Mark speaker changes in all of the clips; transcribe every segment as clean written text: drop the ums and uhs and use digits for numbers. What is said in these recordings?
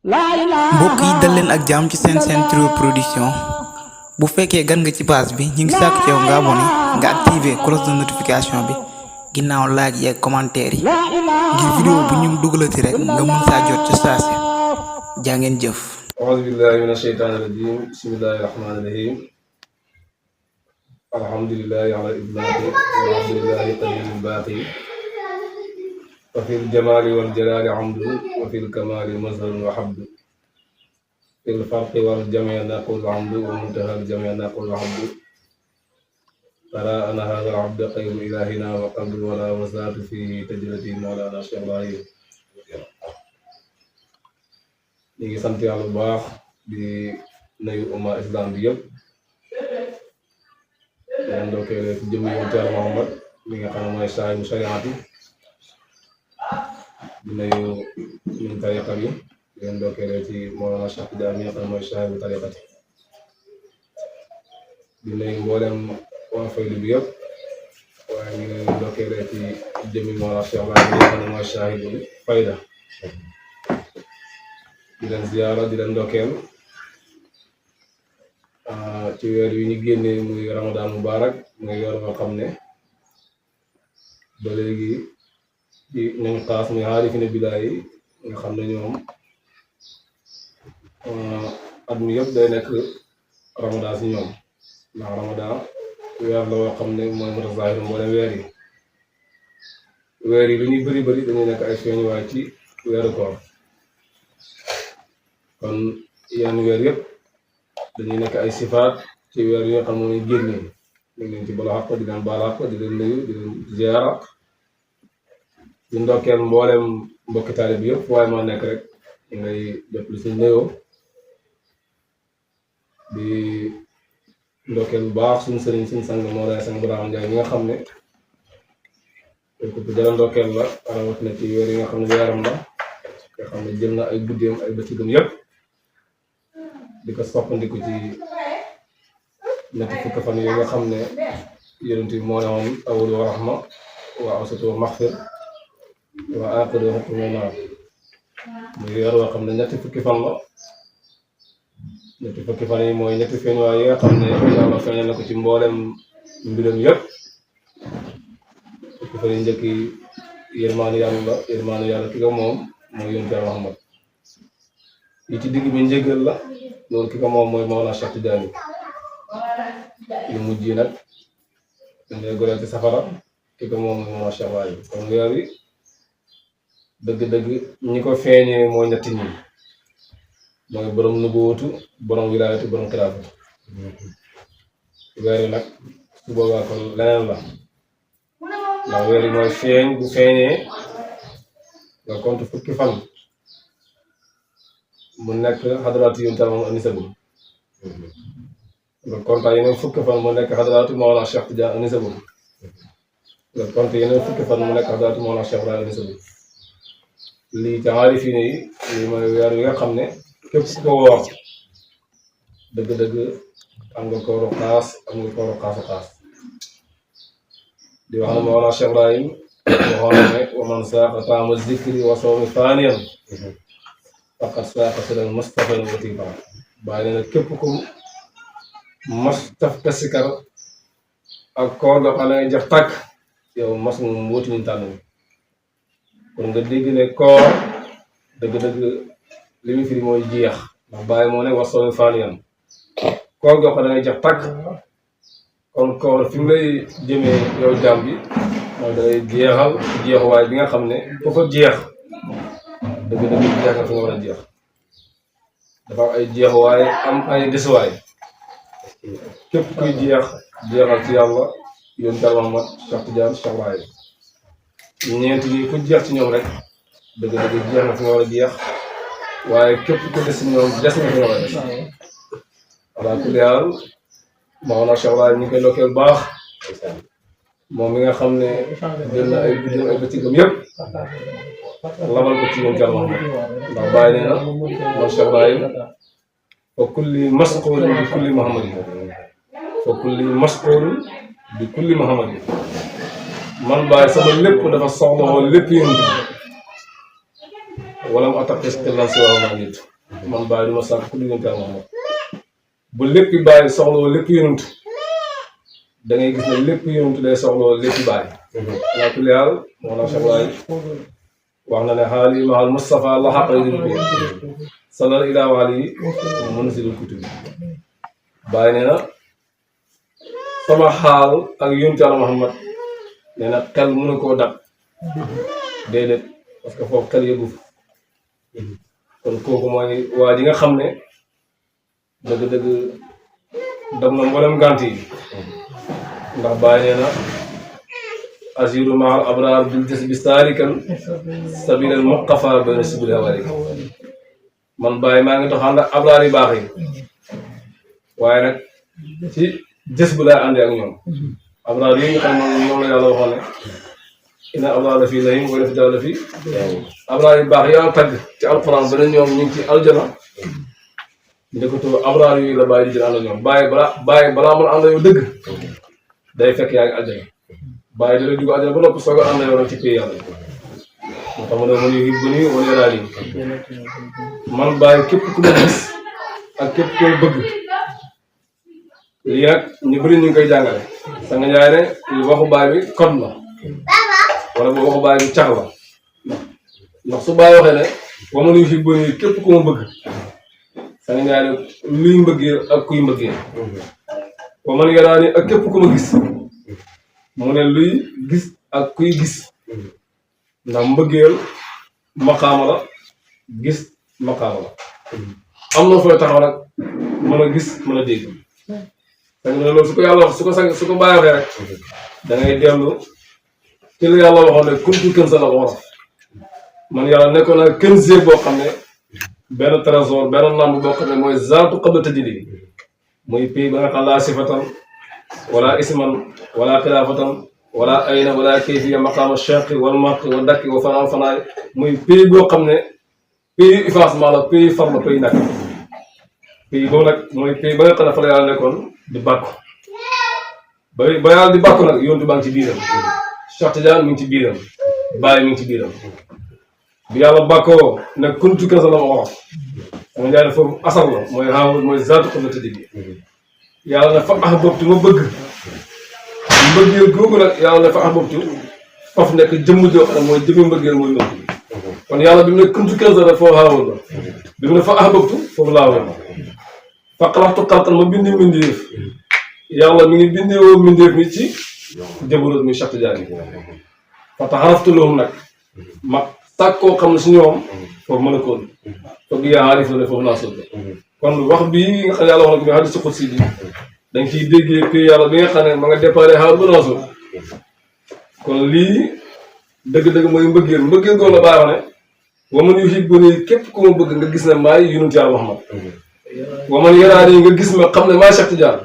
Speaker 1: mbokk yi dal leen ak jàmm ci seen Trio Production bu fekkee gan nga ci page bi ñu ngi sàkku ci yow nga abonné nga activer cloche de notification bi ginnaaw like yeeg commentaire yi ngir vidéo bu ñu dugalati rek nga mën saa jot ci saasi jaa ngeen jëf.
Speaker 2: A'uuzu billaahi mina shaytaani rajiim bismillaahi rahmaani rahiim alhamdulillaahi alal itlaaaqi walhamdulillaahi qadiimil baaqi wa fil jamaali wal jalaali hamdun wa fil kamaali mazharun wa habdun fil farqi wal jamii naqul hamdu wa muntahal jamii naqul hamdu taraa anna haazal abda xayru ilaahinaa wa qablu wala wasaatu fiihi tajritii mawlaanaa Cheikh Ibrahim. ñu ngi sant yàlla bu baax di nuyu umma islam bi yëpp di leen ndokkeel ci jëmm yonent Yàlla Muhammad mi nga xam ne mooy saahibu shariati di nuyu ñun tariqa bi di leen ndokkeel ci Mawlana Cheikh Tidiane mi nga xam ne mooy saahibu tariqati di nuyu mboolem waa faydu bi yëpp waaye ñu ngi leen ndokkeel ci jëmmi Mawlana Cheikh Ibrahim mi nga xam ne mooy saahibu fayda di leen ziyaara di leen ndokkeel ci weer wi ñu génnee muy Ramadan Mubarak muy weer boo xam ne ba léegi ci nañ xaas muy aarifina billaah yi nga xam ne ñoom at mi yëpp day nekk Ramadan si ñoom ndax Ramadan weer la woo xam ne mooy mutazaahir mboolem weer yi lu ñuy bëri bëri dañuy nekk ay feeñuwaay ci weeru koor kon yenn weer yëpp dañuy nekk ay sifaat ci weer yi nga xam ne mooy génnee ñu ngi leen ci bala xaq di leen baal xaq di leen nuyu di leen ziyaara di ndokkeel mboolem mbokki taalibe bi yëpp waaye maa nekk rek ñu ngay jot lu suñ nuyoo di ndokkeel bu baax suñu sëriñ suñu sang Mawlaay Sang Ibrahima Ndiaye mi nga xam ne ko bu jara ndokkeel la rawatina ci weer yi nga xam ne weeram la nga xam ne jël na ay guddeem ay bëccëgam yëpp di ko soppandiku ci ñetti fukki fan yi nga xam ne yonent bi moo ne woon awwalu rahma wa awsatu maxfir wa aaxiru hukmu naar muy weer woo xam ne ñetti fukki fan la ñetti fukki fan yi mooy ñetti feeñ waay yi nga xam ne yàlla feeñal na ko ci mboolem mbiram yëpp fukki fan yi njëkk yi yërmaanu yàlla ki nga moom mooy yonent Yàlla Muhammad yi ci digg bi njëgal la loolu ki ko moom mooy Mawlana Cheikh Tidiane yu mujj yi nag dañuy goreel ci safara ki ko moom mooy Mawlana Cheikh Ibrahim kon weer wi dëgg-dëgg ñi ko feeñee mooy ñetti ñi mooy borom nubuwatu borom wilaayatu borom xilaafatu weer wi nag su boobaa kon leneen la ndax weer wi mooy feeñ bu feeñee nga compte fukki fan mu nekk xadaraatu yonent Yàlla moom anisabul nga compte yeneen fukki fan mu nekk xadaraatu Mawlana Cheikh Tidiane anisabul nga compte yeneen fukki fan mu nekk xadaraatu Mawlana Cheikh Ibrahim anisabul lii ci aarifiin yi lii mooy weer wi nga xam ne képp ku ko woor dëgg-dëgg am nga kooru xaas am nga kooru xaasu xaas di wax ne Mawlana Cheikh Ibrahim waxoon na ne wa man saaqa taama zikri wa sawmi faaniyan faqad saaqa siral Mustafa watiba bàyyi nee na képp ku mas taf ka sikar ak koor nga xam ne jax tàkk yow mas nga mbóoti ñu tànn kon nga dégg ne koor dëgg-dëgg li mu firi mooy jeex ndax bàyyi moo ne wa sawmi faaniyan koor nga xam ne jax tàkk kon koor fi mu lay jëmee yow jàmm bi mooy day jeexal jeexuwaay bi nga xam ne ku ko jeex dëgg-dëgg jeex nga fi nga war a jeex dafa am ay jeexuwaay am ay desuwaay képp kuy jeexal ci yàlla yonent Yàlla Muhammad Cheikh Tidiane Cheikh Ibrahim ñeent yi ku jeex ci ñoom rek dëgg-dëgg jeex nga fi nga war a jeex waaye képp ku des ci ñoom des nga fi nga war a des voilà ku leeral Mawlana Cheikh Ibrahim ñu koy lokkeel baax moom mi nga xam ne jël na ay guddeem ay bëccëgam yëpp labal ko ci yonent Yàlla Muhammad ndax bàyyi nee na man Cheikh Ibrahim fa kulli masquulin bi kulli muhammadin fa kulli masquulin bi kulli muhammadin man bàyyi sama lépp dafa soxla woon lépp yonent wala mu attaqué lan si waaw maa nit man bàyyi du ma sàkk ku diggante ak Muhammad bu lépp bàyyi soxloo lépp yonent da ngay gis ne lépp yonent day soxloo lépp bàyyi laa kulli haal moo la sabaay wax na ne xaali mahal Mustafa la xaq yi dul salal ilaa waali munzilul kutubi bàyyi nee na sama xaal ak yonent Yàlla Muhammad nee na xel mënu koo dab déedéet parce que foofu xel yëgu kon kooku mooy waa ji nga xam ne dëgg-dëgg dam na mboolem gànt yi ndax bàyyi nee na asiru mahal abraar bil des bi saarikan sabilal muqafa bayna subul hawari man bàyyi maa ngi dox ànd ak abraar yu baax yi waaye nag ci jës bu laay àndee ak ñoom abraar yi nga xam ne ñoom la yàlla waxoon ne ina abraar la fii nahim wala fi daal la fii abraar yu baax yàlla tagg ci alquran ba ne ñoom ñu ngi ci aljana ndeketoo abraar yi la bàyyi di jël ànd ak ñoom bàyyi balaa mën a ànd yow dëgg day fekk yaa ngi aljana bàyyi da lay dugg aljana ba noppi soog a ànd yow nag ci pays yàlla moo tax ma ne man yu bëni wala yaraal yi man bàyyi képp ku ma gis ak képp ku ma bëgg lii nag ñu bëri ñu ngi koy jàngale sa nga ñaay ne waxu baay bi code la wala boo waxu baay bi cax la ndax su baay waxee ne wa man yuhibbuni képp ku ma bëgg sa nga ñaay ne luy mbëggeel ak kuy mbëggeel wa man yaraani ak képp ku ma gis mu ne luy gis ak kuy gis ndax mbëggeel maqaama la gis maqaama la am na fooy taxaw nag mën a gis mën a dégg danga ne loolu su ko yàlla wax su ko bàyyi waxee rek da ngay dellu ci la yàlla waxoon ne kuntu kën sa la wolof man yàlla nekkoon na kën see boo xam ne benn trésor benn lamb boo xam ne mooy zaatu qabla tajdi muy pays ba nga xam laa sifatan wala isman wala xilaafatan wala ayna wala kayfiya maqaama chaqi wal maqi wa dakki wa fanaan fanaay muy pays boo xam ne pays effacement la pays far la pays nakk pays boobu nag mooy pays ba nga xam ne fa la yàlla nekkoon di bàkku ba yàlla di bàkku nag yontu baa ngi ci biiram Cheikh Tidiane mi ngi ci biiram Baye mi ngi ci biiram bi yàlla bàkkoo ne kuntu kasa la ma wax danga jaay ne foofu asal la mooy xaaw mooy zaatu xam na tëdd bi yàlla ne fa ahbabtu ma bëgg mbëggeel googu nag yàlla ne fa ahbabtu faf nekk jëmm joo xam ne mooy jëmmi mbëggeel mooy mbëgg kon yàlla bi mu ne kuntu kasa la foofu xaawoon la bi mu ne fa ahbabtu foofu laa woon fa xalaxtu xalqan ma bindi mbindeef yàlla mi ngi bindeewoo mbindeef mi ci jabaroot mi Cheikh Tidiane fa taxaraftu lahum nag ma sàkkoo xam ne si ñoom foofu mën a koon foofu yaa xaarif la ne foofu laa sotti kon wax bii nga xam ne yàlla wax na ko bi hadiis qudsi bi dañ ciy déggee que yàlla bi nga xam ne ma nga déparé xaar ba naaso kon lii dëgg-dëgg mooy mbëggeel googu la bàyyi wax ne wa man yuhibbuni képp ku ma bëgg nga gis ne maay yonent Yàlla Muhammad wa man yaraani nga gis ma xam ne maay Cheikh Tidiane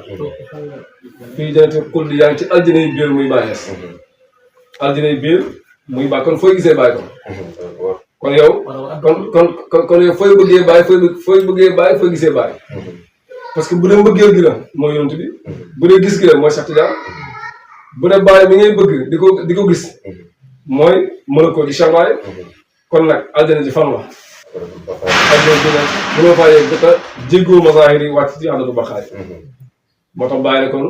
Speaker 2: fii janati xuldi yaa ngi ci aljana yi biir muy bàyyees aljana yi biir muy bàyyi kon fooy gisee bàyyi kon yow kon yow fooy bëggee bàyyi fooy gisee bàyyi parce que bu dee mbëggeel gi la mooy yonent bi bu dee gis gi la mooy Cheikh Tidiane bu dee bàyyi mi ngay bëgg di ko gis mooy mën a ko di chambaay kon nag aljana ji fan la aljana ji nag mënoo faa yegg daka jéggoo masaahir yi wàcc ci àndatu baqaay moo tax bàyyi ne kon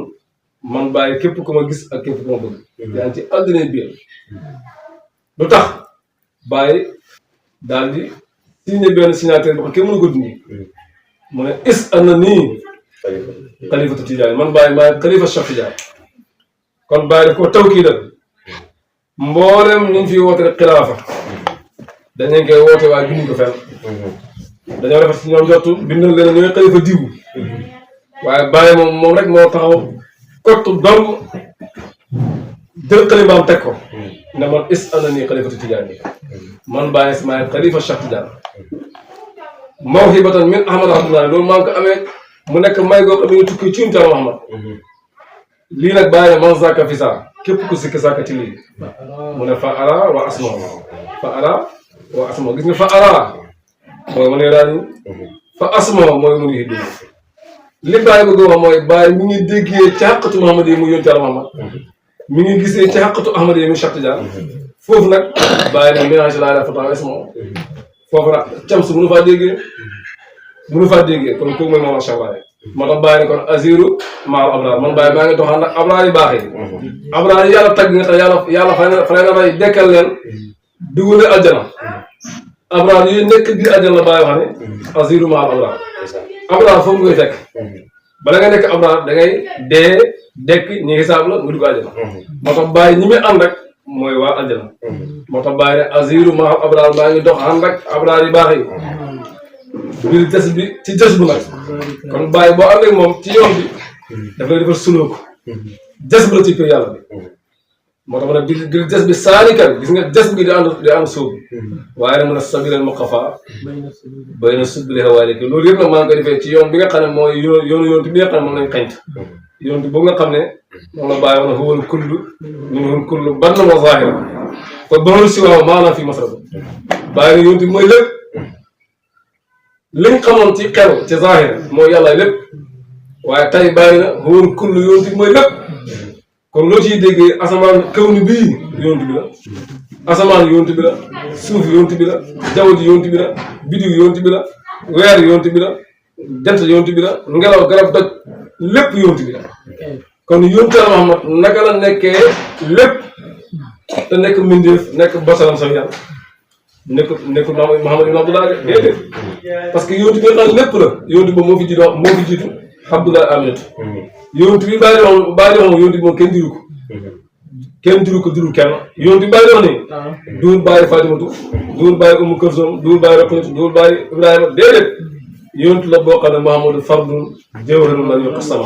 Speaker 2: man bàyyi képp ku ma gis ak képp ku ma bëgg yaa ngi ci aljana biir lu tax bàyyi daal di signé benn signature boo xam kenn mënu ko dindi mu ne is ana nii xalifatu Tidiane man bàyyi maay xalifa Cheikh Tidiane kon bàyyi daf ko taw kii dal mboolem ñu ngi fi woote rek xilaafa dañu koy woote waaye binduñ ko fenn dañoo defar si ñoom jottu bindal leen ñooy xalifa diw waaye bàyyi moom rek moo taxaw kottu dong jël xalimaam teg ko ne man is ana nii xalifatu Tidiane man bàyyi si maay xalifa Cheikh Tidiane mawhibatan min Ahmad Abdoulaye loolu maa ngi ko amee mu nekk may goo xam ne tukki ci Yonent Yàlla Muhammad lii nag bàyyi ne man zaka fi saa képp ku sikki sàkk ci lii mu ne fa ara wa asma gis nga fa ara mooy man yaraani fa asma mooy mu ngi dégg li bàyyi bëgg wax mooy bàyyi mi ngi déggee ci xàqatu Muhammad yi mu Yonent Yàlla Muhammad mi ngi gisee ci xàqatu Ahmad yi mu Cheikh Tidiane foofu nag bàyyi ne mélange laa la fa tax asma foofu nag cams mënu faa déggee kon kooku mooy moom macha allah moo tax bàyyi ne kon asiru maal abraar man bàyyi maa ngi doxal nag abraar yi baax yi abraar yi yàlla tagg nga tax yàlla fa na rey dekkal leen dugal leen aljana abraar yi nekk biir aljana la bàyyi wax ne asiru maal abraar foofu ngay fekk bala nga nekk abraar da ngay dee dekk ñi xisaab la nga dugg aljana moo tax bàyyi ñi muy ànd rek mooy waa aljana moo tax bàyyi ne asiru maal abraar maa ngi dox ànd rek abraar yi baax yi biir des bi ci des bu nag kon bàyyi boo ànd ak moom ci yoon bi daf lay defal sulóoku des bu la ci kër yàlla bi moo tax ma ne biir des bi saalikan gis nga des bi di ànd sóobu waaye nag mën a sabilan muqafa bay na subbili xawaali ki loolu yëpp nag maa ngi koy defee ci yoon bi nga xam ne mooy yoonu bi nga xam ne moom lañ xañt yoon bi boobu nga xam ne moom la bàyyi wax ne huwal kullu minhul kullu banna wa zahira fa banul si waaw maanaam fii masrab bàyyi na yoon bi mooy lépp liñ xamoon ci xew ci zahir mooy yàlla lépp waaye tay bàyyi na huwal kullu yonti bi mooy lépp kon loo ciy déggee asamaan kaw ni bii yonti bi la asamaan yonti bi la suuf yonti bi la jaww ji yonti bi la bidiw yonti bi la weer yonti bi la jant yonti bi la ngelaw garab doj lépp yonti bi la kon yonti la Muhammad naka la nekkee lépp te nekk mbindeef nekk basaram sa yàlla nekkul Muhammad ibn Abdullah déedéet parce que yonent bi nga xam lépp la yonent boobu moo fi jiitu Abdullah Aminatu yonent bi bàyyi wax yonent bi moom kenn diru ko dirul kenn yonent bi bàyyi wax ni duul bàyyi Fatimatu duul bàyyi Umu Kalsum duul bàyyi Roqayatu duul bàyyi Ibrahima déedéet yonent la boo xam ne Muhammadu fardun jawharun lan yuqassama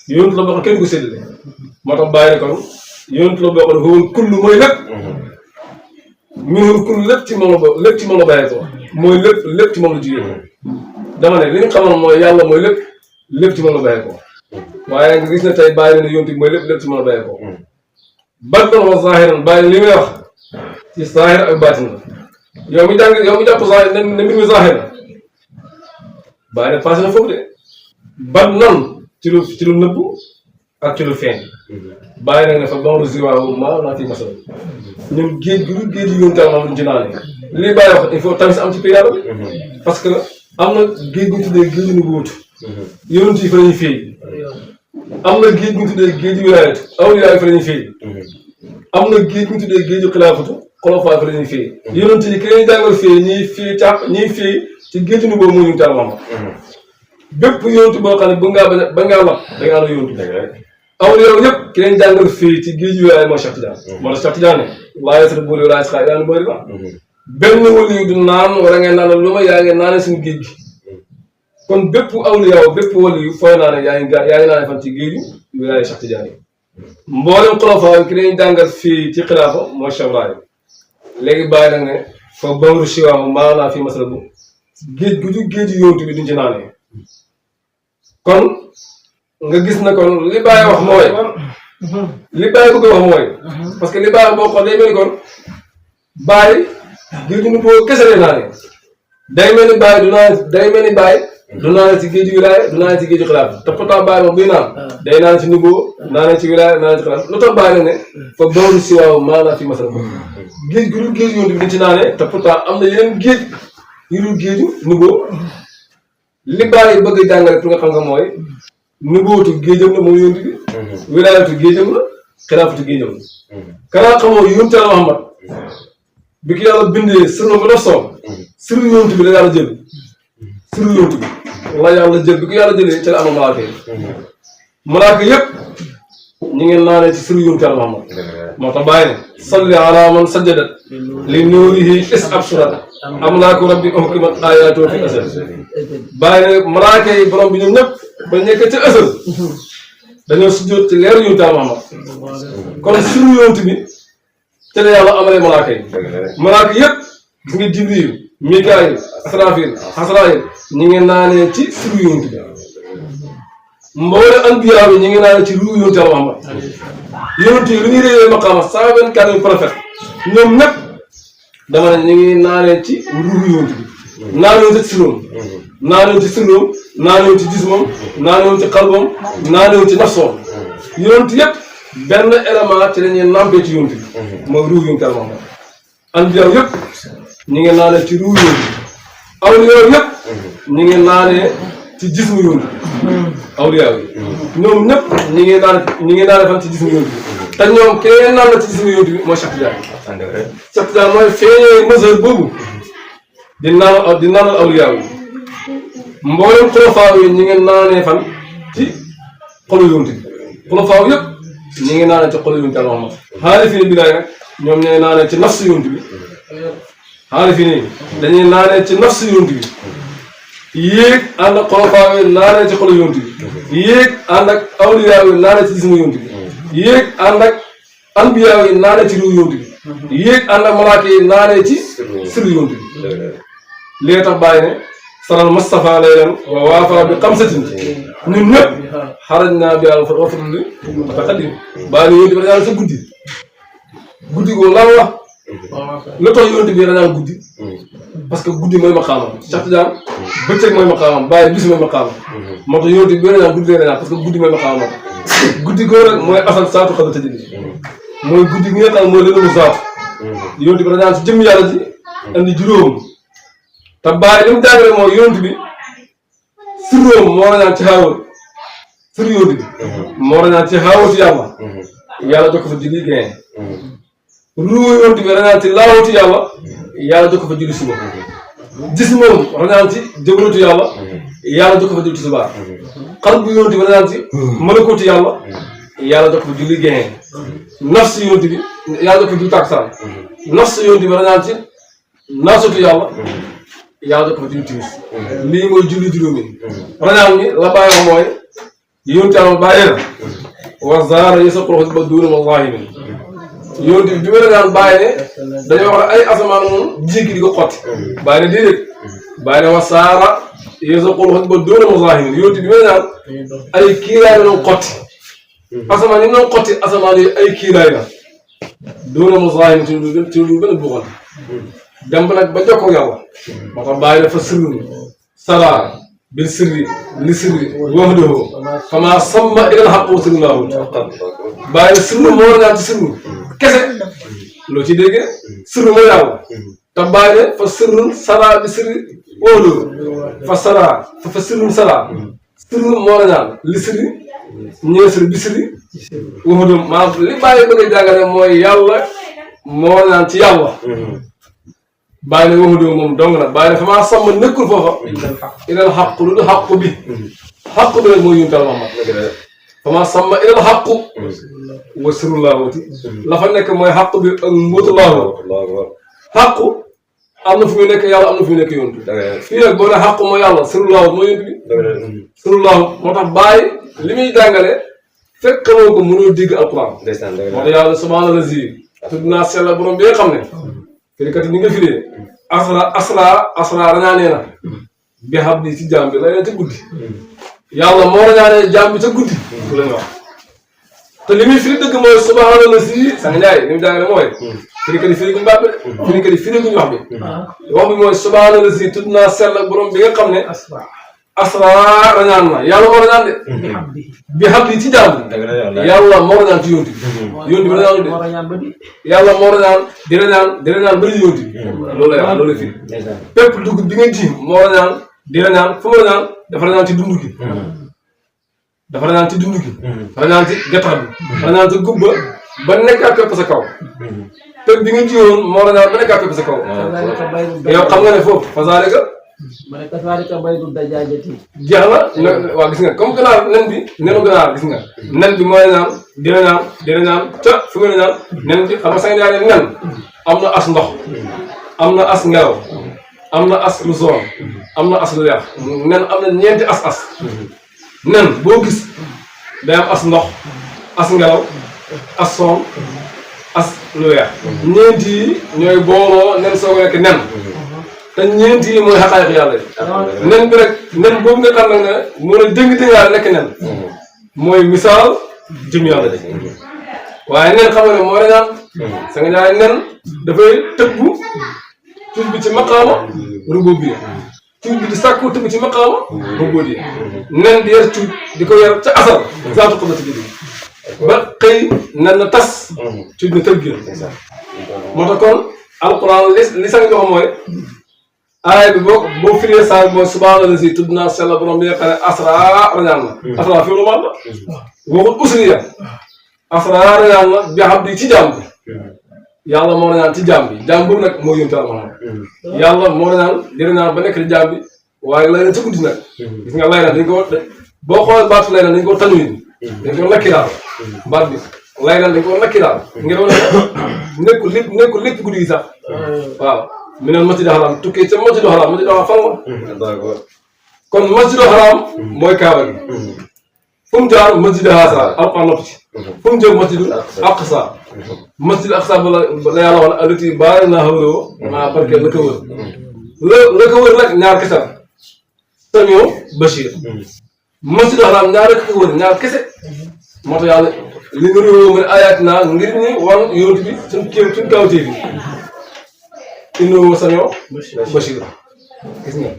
Speaker 2: yonent la boo xam kenn ko séddale moo tax bàyyi ne kon yonent la boo xam ne huwal kullu mooy lépp minhul kullu lépp ci moom la bàyyi ko mooy lépp ci moom la jugee dama ne li nga xamoon mooy yàlla mooy lépp ci moom la bàyyi ko waaye nga gis ne tey bàyyi na ne yonent bi mooy lépp ci moom la bàyyi ko batinan wa zahiran bàyyi li ngay wax ci zahir ak baatin la yow mi jàpp zahir ne mbir mi zahir la bàyyi ne passé na foofu de batinan ci lu nëbbu ak ci lu feeñ bàyyi nag ne fa banru ziwaawu maa naa fi masal ñun géej gi lu géej yi yoon tam am luñ ci naanee lii bàyyi wax il faut tamit am ci pays yàlla bi parce que am na géej gu ñu tuddee géeju nu wóotu yonent yi fa la ñuy féey am na géej gu ñu tuddee géeju wilaayatu awliyaa yi fa la ñuy féey am na géej gu ñu tuddee géeju xilaafatu xolofaa fa la ñuy féey yonent yi ki leen jàngal féey ñiy féey ci géeju nu boobu mooy ñu taal Muhammad bépp yonent boo xam ne ba ngaa lap da ngaa la yonent awliyaa yëpp ki leen jàngal fii ci géej yu yaay mooy Cheikh Tidiane moo tax Cheikh Tidiane laa yasra booli wala yasqa yaa bëri la benn wali yu du naan wala ngeen naan lu ma yaa ngi naane suñu géej gi kon bépp awliyaa bépp wali yu fooy naane yaa ngi naane fan ci géej yu yaay Cheikh Tidiane yi mboolem xulafaa ki leen jàngal fii ci xilaafa mooy Cheikh Ibrahim léegi bàyyi nag ne fa bamru siwaamu maanaa fii masala bu géej gu ju géej yu yóotu bi duñ ci naanee kon nga gis na kon li Baye wax mooy li Baye bëgg wax mooy parce que li Baye boo xool day mel ni kon Baye géeju nu boo kese lay naanee day mel ni Baye du naan ci géeju wilaaya du naan ci géeju xilaaf te pourtant Baye moom buy naan day naan ci niveau naan ci wilaaya naan ci xilaaf lu tax Baye nag ne fa bawru si waaw maanaam fi masal géej gu dul géeju yoon bi dañ ci naanee te pourtant am na yeneen géej yu dul géeju niveau li Baye bëgg a jàngale pour nga xam nga mooy nubuwatu géejam la moom yonent bi wilaayatu géejam la xilaafatu géejam la kanaa xamoo yonent Yàlla Muhammad bi ki yàlla bindee sirru ba def soom sirru yonent bi la yàlla jël sirru yonent bi la yàlla jël bi ko yàlla jëlee ca la am malaaka yëpp ñu ngeen naanee ci sirru yonent Yàlla Muhammad moo tax bàyyi ne salli ala man sajjadat li nuurihi is absurat amlaaku rabbi uhkimat ayaatoo fi asal bàyyi ne malaaka yi borom bi ñoom ñëpp ba nekk ca ësal dañoo sujjóot ci leeru yonent Yàlla Muhammad kon sirru yonent bi ca la yàlla amalee malaaka yi malaaka yëpp gis nga Jibril Mikaayil Asraafil Asraayil ñi ngi naanee ci sirru yonent bi mboole anbiyaa yi ñi ngi naanee ci ruuhu yonent Yàlla Muhammad yonent yi lu ñuy réewee maqaama 124 prophètes ñoom ñëpp dama ne ñu ngi naanee ci ruuhu yonent bi naanee ci siroom naanee ci sirroom naanee ci jismam naanee ci xalbam naanee ci nafsoom yonent yëpp benn élément ci la ñuy nampee ci yonent bi mooy ruuhu yonent Yàlla Muhammad anbiyaa yëpp ñi ngi naanee ci ruu yonent bi awliya yëpp ñi ngi naanee ci jismu yonent bi awliya yi ñoom ñëpp ñi ngi naanee fan ci jismu yonent bi te ñoom kenn naan la ci jismu yonent bi mooy Cheikh Tidiane Cheikh Tidiane mooy feeñee mesure boobu di naanal awliya yi mboolem xulafaa yi ñi ngi naanee fan ci xolu yonent bi xulafaa yëpp ñi ngi naanee ci xolu yonent bi Muhammad xaalifiin billaay nag ñoom ñooy naanee ci nafsu yonent bi xaalifiin dañuy naanee ci nafsu yonent bi yéeg ànd ak xulafaa yi naanee ci xolu yonent bi yéeg ànd ak awliya yi naanee ci jismu yonent bi yéeg ànd ak anbiya yi naanee ci ruu yonent bi yéeg ànd ak malaaka yi naanee ci sirru yonent bi lii tax bàyyi ne saral Mustafa laylan wa waafa bi xamsatin ñun ñëpp xaraj naa bi yàlla wa fatuli taqaddim bàyyi ne yonent bi dañaan sa guddi googu lan wax lu tax yonent bi dañaan guddi parce que guddi mooy maqaamam Cheikh Tidiane bëccëg mooy maqaamam bàyyi bis mooy maqaamam moo tax yonent bi dañaan guddi dañaan parce que guddi mooy maqaamam guddi googu rek mooy asal saatu xala tëjëli mooy guddi gi nga xam mooy lënamu saatu yonent bi dañaan si jëm yàlla ji andi juróom te bàyyi li mu jàngale mooy yonent bi sirroom moo rañaan ci xaawal sir yonent bi moo rañaan ci xaawati yàlla yàlla jox ko fa julli gain ruu yonent bi rañaan ci laawati yàlla yàlla jox ko fa julli suba gis moom rañaan ci jëbalatu yàlla yàlla jox ko fa julli suba xal bu yonent bi rañaan ci malakooti yàlla yàlla jox ko fa julli gain nafs yonent bi yàlla jox ko fa julli taksaan nafs yonent bi rañaan ci naasatu yàlla yàlla jox ko fa julli timis lii mooy julli juróomi rañaan mi la bàyyi wax mooy yonent yàlla bàyyi na wa zaara yasaqul ba duuna wallahi min yonent bi ma rañaan bàyyi ne dañoo wax ay asamaan moom jéggi di ko xotti bàyyi ne déedéet bàyyi ne wa saara yasaqul ba duuna wallahi min yonent bi ma rañaan ay kiiraay la doon xotti asamaan yi doon xotti asamaan yi ay kiiraay la duuna wallahi min ci lu gën a buuxal dem ba nag ba jokkoo yàlla moo tax bàyyi dafa sirru sara bil sirri li sirri wahdahu fama samma ilal haqqu sirrullaahu bàyyi sirru moo rañaan ci sirru kese loo ci déggee sirru mooy yàlla te bàyyi ne fa sirrun sara bi sirri wahdahu fa sara fa sirrun sara sirru moo rañaan li sirri ñëw sirri bi sirri wahdahu maanaam li bàyyi bëgg a jàngale mooy yàlla moo rañaan ci yàlla bàyyi ne waxu dëgg moom dong na bàyyi ne fa maa sàmm nekkul foofa ilal xaqu lu du xaqu bi xaqu bi nag mooy yuntal Muhammad fa maa sàmm ilal xaqu wa sirrullaahoti la fa nekk mooy xaqu bi ak mbóotullaahu xaqu am na fu muy nekk yàlla am na fu muy nekk yontu fii nag boo ne xaqu mooy yàlla sirrullaahu mooy yontu bi sirrullaahu moo tax bàyyi li muy jàngale fekk xamoo ko mënoo dégg alquran moo tax yàlla subhaana lazi tudd naa sella borom bi nga xam ne firikat yi ni nga firee asra rañaanee na bi xam ni ci jaam bi lay na ca guddi yàlla moo rañaanee jaam bi ca guddi su lañ wax te li muy firi dëgg mooy subhaana la si sang njaay li mu jàngale mooy firikat yi firi guñu bàpp de firikat yi firi guñu wax bi mooy subhaana la si tudd naa sell ak borom bi nga xam ne asra rañaan na yàlla moo rañaan de bi xam ni ci jaam bi yàlla moo rañaan ci yonti bi yonti bi rañaanu de yàlla moo rañaan di rañaan bëri yonti bi loolu lay wax loolu la firi pépp dugub bi nga ji moo rañaan di rañaan fu mu rañaan dafa rañaan ci dund gi dafa rañaan ci dund gi rañaan ci gattax bi rañaan ci gubba ba nekkaat pépp sa kaw pépp bi nga jiwoon moo rañaan ba nekkaat pépp sa kaw yow xam nga ne foofu fasaalika
Speaker 3: ma ne kasaalika baydu dajaajati
Speaker 2: jeex na waaw gis nga comme ganaar nen bi nenu ganaar gis nga nen bi mooy naan dina naan ca fi mu ne naan nen bi xam nga sax yaa ne nen am na as ndox am na as ngelaw am na as lu soon am na as lu weex nen am na ñeenti as nen boo gis day am as ndox as ngelaw as soon as lu weex ñeenti yi ñooy booloo nen soo ko nekk nen te ñeent yi mooy xaqaayiq yàlla yi nen bi rek nen boobu nga xam ne moo ne dëng-dëngaale nekk nen mooy misaal jëm yàlla ji waaye nen xam nga ne moo ne naan sa nga ñaay nen dafay tëbbu cuuj bi ci maqaama rubóo bi cuuj bi di sàkku tëbbu ci maqaama rubóo bi nen di yar cuuj di ko yar ca asal zaatu ko ba ci gidi ba xëy nen na tas cuuj na tëb gi moo tax kon alquran li sax nga xam mooy aaya bi boo firee saa mooy subhaana la si tudd naa sell borom bi nga xam ne asra rañaan na asra fi lu mat la waxut usriya asra rañaan na bi xam di ci jàmm bi yàlla moo rañaan ci jàmm bi jàmm boobu nag moo yónni Muhammad yàlla moo rañaan di rañaan ba nekk ci jàmm bi waaye lay na ci guddi nag gis nga lay na dañ ko boo xoolee baatu lay na dañ ko tanwin dañ ko nakki daal baat bi lay na dañ ko nakki daal ngir wane nekkul lépp guddi gi sax waaw minal masjidil haram tukkee ca masjidil haram fan la kon masjidil haram mooy kaaba gi fu mu jaar masjidil haasa alquran nopp ci fu mu jëm masjidul aqsa masjidul aqsa ba la yàlla wax ne allati baarakanaa hawlahu maa barke la ko wër la ko wër nag ñaar kese la Samiu Bachir masjidul haram ñaar rek ko wër ñaar kese moo tax yàlla li nga réew ne ayaat naa ngir ñu wan yonent bi suñ kawtee bi inno Samiu Bachir gis nga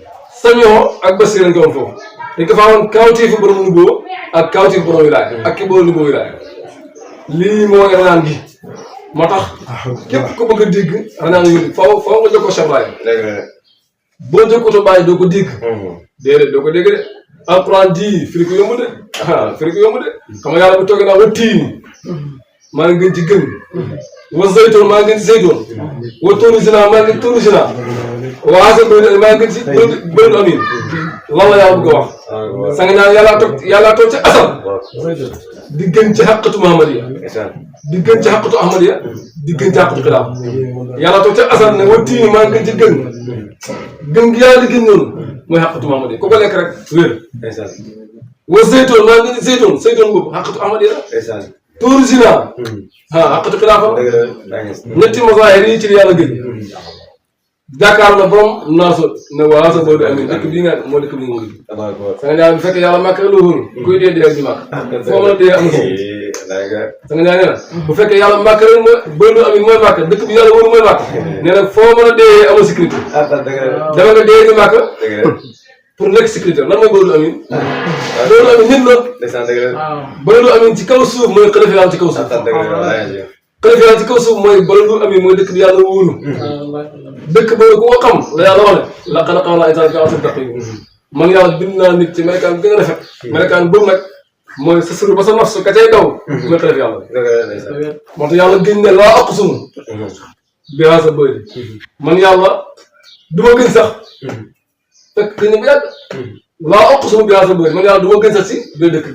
Speaker 2: Samiu ak Bachir lañ ko woon foofu dañ ko faa woon kawtee fi borom nuboo ak kawtee fi borom wilaaya ak ki borom nuboo wilaaya lii moo ranaan gi moo tax képp ko bëgg a dégg ranaan yooyu foo nga jokkoo Cheikh Baye boo jokkoo Baye doo ko dégg déedéet doo ko dégg de alquran ji firi ko yomb de firi ko yomb de xam nga yàlla bu toogee naa wa tiini maa ngi gën ci gën wa zaytoon maa ngi gën ci zaytoon wa tuuri zina maa ngi gën ci tuuri zina wa asal maa ngi gën ci bëridu amin lan la yàlla bëgg a wax sa nga ñaan yàllaa toog ci asal di gën ci xaqatu Muhammadiya di gën ci xaqatu Ahmadiya di gën ci xaqatu xilaaf yàllaa toog ci asal ne wa tiini maa ngi gën ci gën gi yàlla di gën noonu mooy xaqatu Muhammadiya ku ko lekk rek wér wa zaytoon maa ngi gën ci zaytoon boobu xaqatu Ahmadiya tuuri zina xaqatu xilaafa ñetti mazaahir yi ci li yàlla gën jàkkaar na borom naaso ne waa sa boobu amin dëkk bii nga moo dëkk bi nga mujj. sa nga ñaan bu fekkee yàlla màkk la wóorul kuy dee dee ak ñu màkk foo mën a dee am sa nga ñaan nee na bu fekkee yàlla màkk rek mooy boobu amin mooy màkk dëkk bi yàlla wóorul mooy màkk nee na foo mën a dee amoo sécurité dama nga dee di màkk pour nekk sécurité lan mooy boobu amin boobu amin nit la boobu amin ci kaw suuf mooy xalifa yàlla ci kaw suuf xalifa yàlla ci kaw suuf mooy boobu amin mooy dëkk bi yàlla wóorul dëkk boobu ku ko xam la yàlla wax ne la xanaa xaw naa état bi asal dëkk yi man yàlla bind naa nit ci melokaan bi gën a rafet melokaan boobu nag mooy sa suru ba sa naf su ka cay daw mooy xalifa yàlla moo tax yàlla gën ne laa aqsumu bi haasa bëri man yàlla du ma gën sax fekk gën bu yàgg laa aqsumu bi haasa bëri man yàlla du ma gën sax si biir dëkk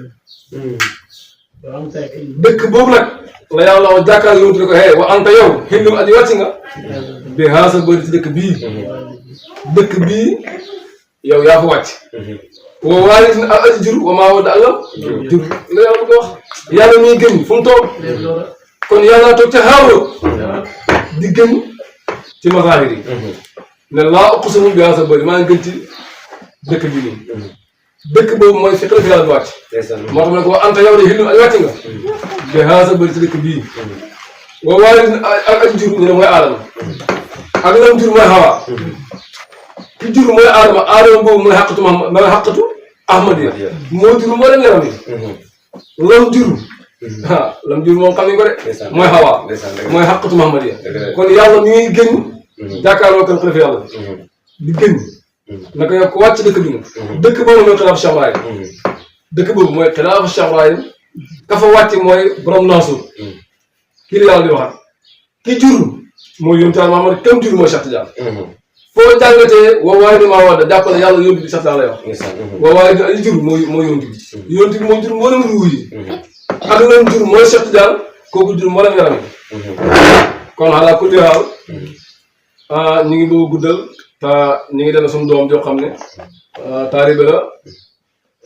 Speaker 2: dëkk boobu nag la yàlla wax jàkkaar yowutu ne ko hey wa anta yow xillum aji wàcc nga bi haasa bëri ci dëkk bii yow yaa fa wàcc wa waalitin ak aji jur wa maa wadda Allah jur la yàlla bëgg a wax yàlla muy gën fu mu toog kon yàlla toog ca xaaroo di gën ci mazaahir yi ne laa uqsimu bi haasa bëri maa ngi gën ci dëkk bii nii dëkk boobu mooy fi xalifa yàlla bi wàcc moo tax ne ko wa anta yow de xillum aji wàcc nga bi haasa bëri ci dëkk bii wa waalitin ak aji jur ñu ne mooy aadama ak lam jur mooy xawaa ki jur mooy aadama boobu mooy xaqatu Ahmadiya moo jur moo leen yaram yi lam jur moom xam nañ ko de mooy xawaa mooy xaqatu Ahmadiya kon yàlla mi ngi gën jàkkaarloo kan xalifa yàlla di gën naka yow ko wàcc dëkk bi nga dëkk boobu mooy xilaafu Cheikh Ibrahim dëkk boobu mooy xilaafu Cheikh Ibrahim ka fa wàcc mooy borom Naasuur kii la yàlla di waxaat ki jur mooy yónni Yàlla Muhammad kam jur mooy Cheikh Tidiane foo jàngatee waaye damaa wax da jàppale yàlla yónni bi Cheikh Tidiane lay wax waaye da ay jur mooy yónni bi yónni bi mooy jur moo leen ruuy yi ak leen jur mooy Cheikh Tidiane kooku jur moo leen yaram yi kon xalaa kulli haal ñu ngi bëgg guddal te ñu ngi dana suñu doom joo xam ne taalibe la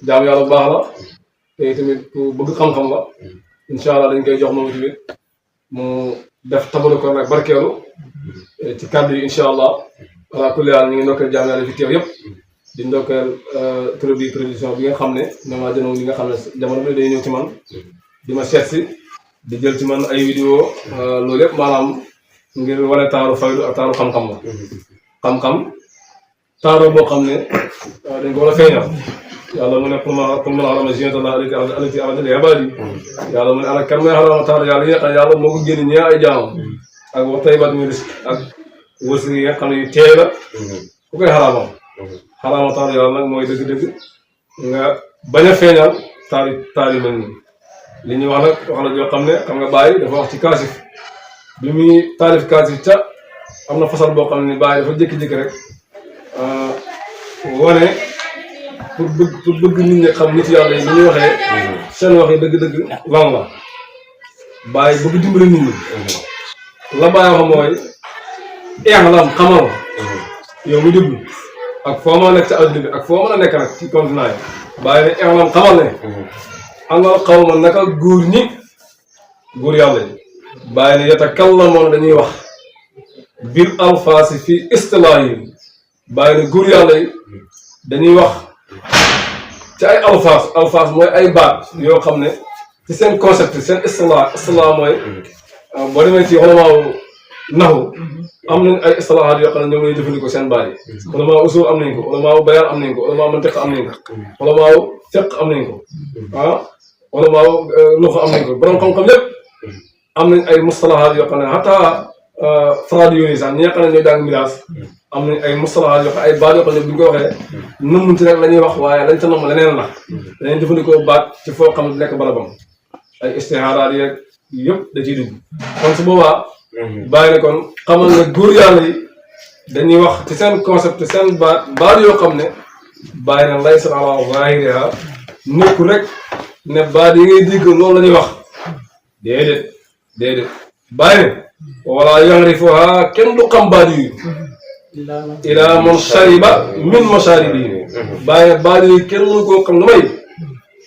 Speaker 2: jaam yàlla bu baax la te tamit ku bëgg xam-xam la incha allah dañ koy jox moom tamit mu def tabaru ko rek barkeelu ci kàddu yi incha allah ala kulli haal ñu ngi ndokkeel jaam yàlla fi teew yëpp di ndokkeel production bi nga xam ne ñoom laa jënoon li nga xam ne jamono bi day ñëw ci man di ma seet si di jël ci man ay vidéo loolu yëpp maanaam ngir wane taaru faydu ak taaru xam-xam la xam-xam taaroo boo xam ne dañ ko war a feeñal yàlla mu ne pour ma xarama zinatallaahi allatii axraja li ibaadihi yàlla mu ne ana kan mooy xarama taar yàlla yi nga xam yàlla moo ko génne ñee ay jaamam ak wa tayyibaat min rizq ak wërsëg yi nga xam ne yu teey la ku koy xaraamal xaraamatal yàlla nag mooy dëgg-dëgg nga bañ a feeñal taali mel nii li ñuy wax nag wax la joo xam ne xam nga Baye dafa wax ci kaasif bi muy taalif kaasif ca am na fasal boo xam ne Baye dafa jékki-jékki rek wane pour bëgg nit ñi xam nit yàlla yi ni ñuy waxee seen wax yi dëgg-dëgg lan la Baye bëgg dimbali nit ñi la Baye wax mooy lam xamal yow mi déglu ak foo mën a nekk ci adduna bi ak foo mën a nekk nag ci continent yi Baye ne lam xamal ne anal xaw ma naka góor ñi góor yàlla yi Baye ne yatakallamoon dañuy wax bil alfaasi fi istilaahi yi Baye ne góor yàlla yi dañuy wax ci ay alfaas mooy ay baat yoo xam ne ci seen concept seen istilaa mooy boo demee ci xolamaaw naxu am nañ ay istilahaat yoo xam ne ñoom lañuy jëfandikoo seen baat yi xolamaaw usul am nañ ko xolamaaw bayaan am nañ ko xolamaaw mantiq am nañ ko xolamaaw fiq am nañ ko xolamaaw luxa am nañ ko borom xam-xam lépp am nañ ay mustalahaat yoo xam ne xataa frade yooyu sax ñi nga xam ne ñooy jàng miraas am nañ ay mustalahaat yoo xam ay baat yoo xam ne bu ñu ko waxee nëmmuñ ci rek la ñuy wax waaye lañ ca namm leneen la dañuy jëfandikoo baat ci foo xam ne nekk barabam ay istihaaraat yeeg yëpp da ciy dugg kon su boobaa Baye ne kon xamal ne góor yàlla yi dañuy wax ci seen concept seen baat yoo xam ne Baye ne laysa ala zahiriha nekkul rek ne baat yi ngay dégg loolu la ñuy wax déedéet Baye ne wala yarifuha kenn du xam baat yi ila man shariba min masharibi Baye ne baat yi kenn mënu koo xam lu may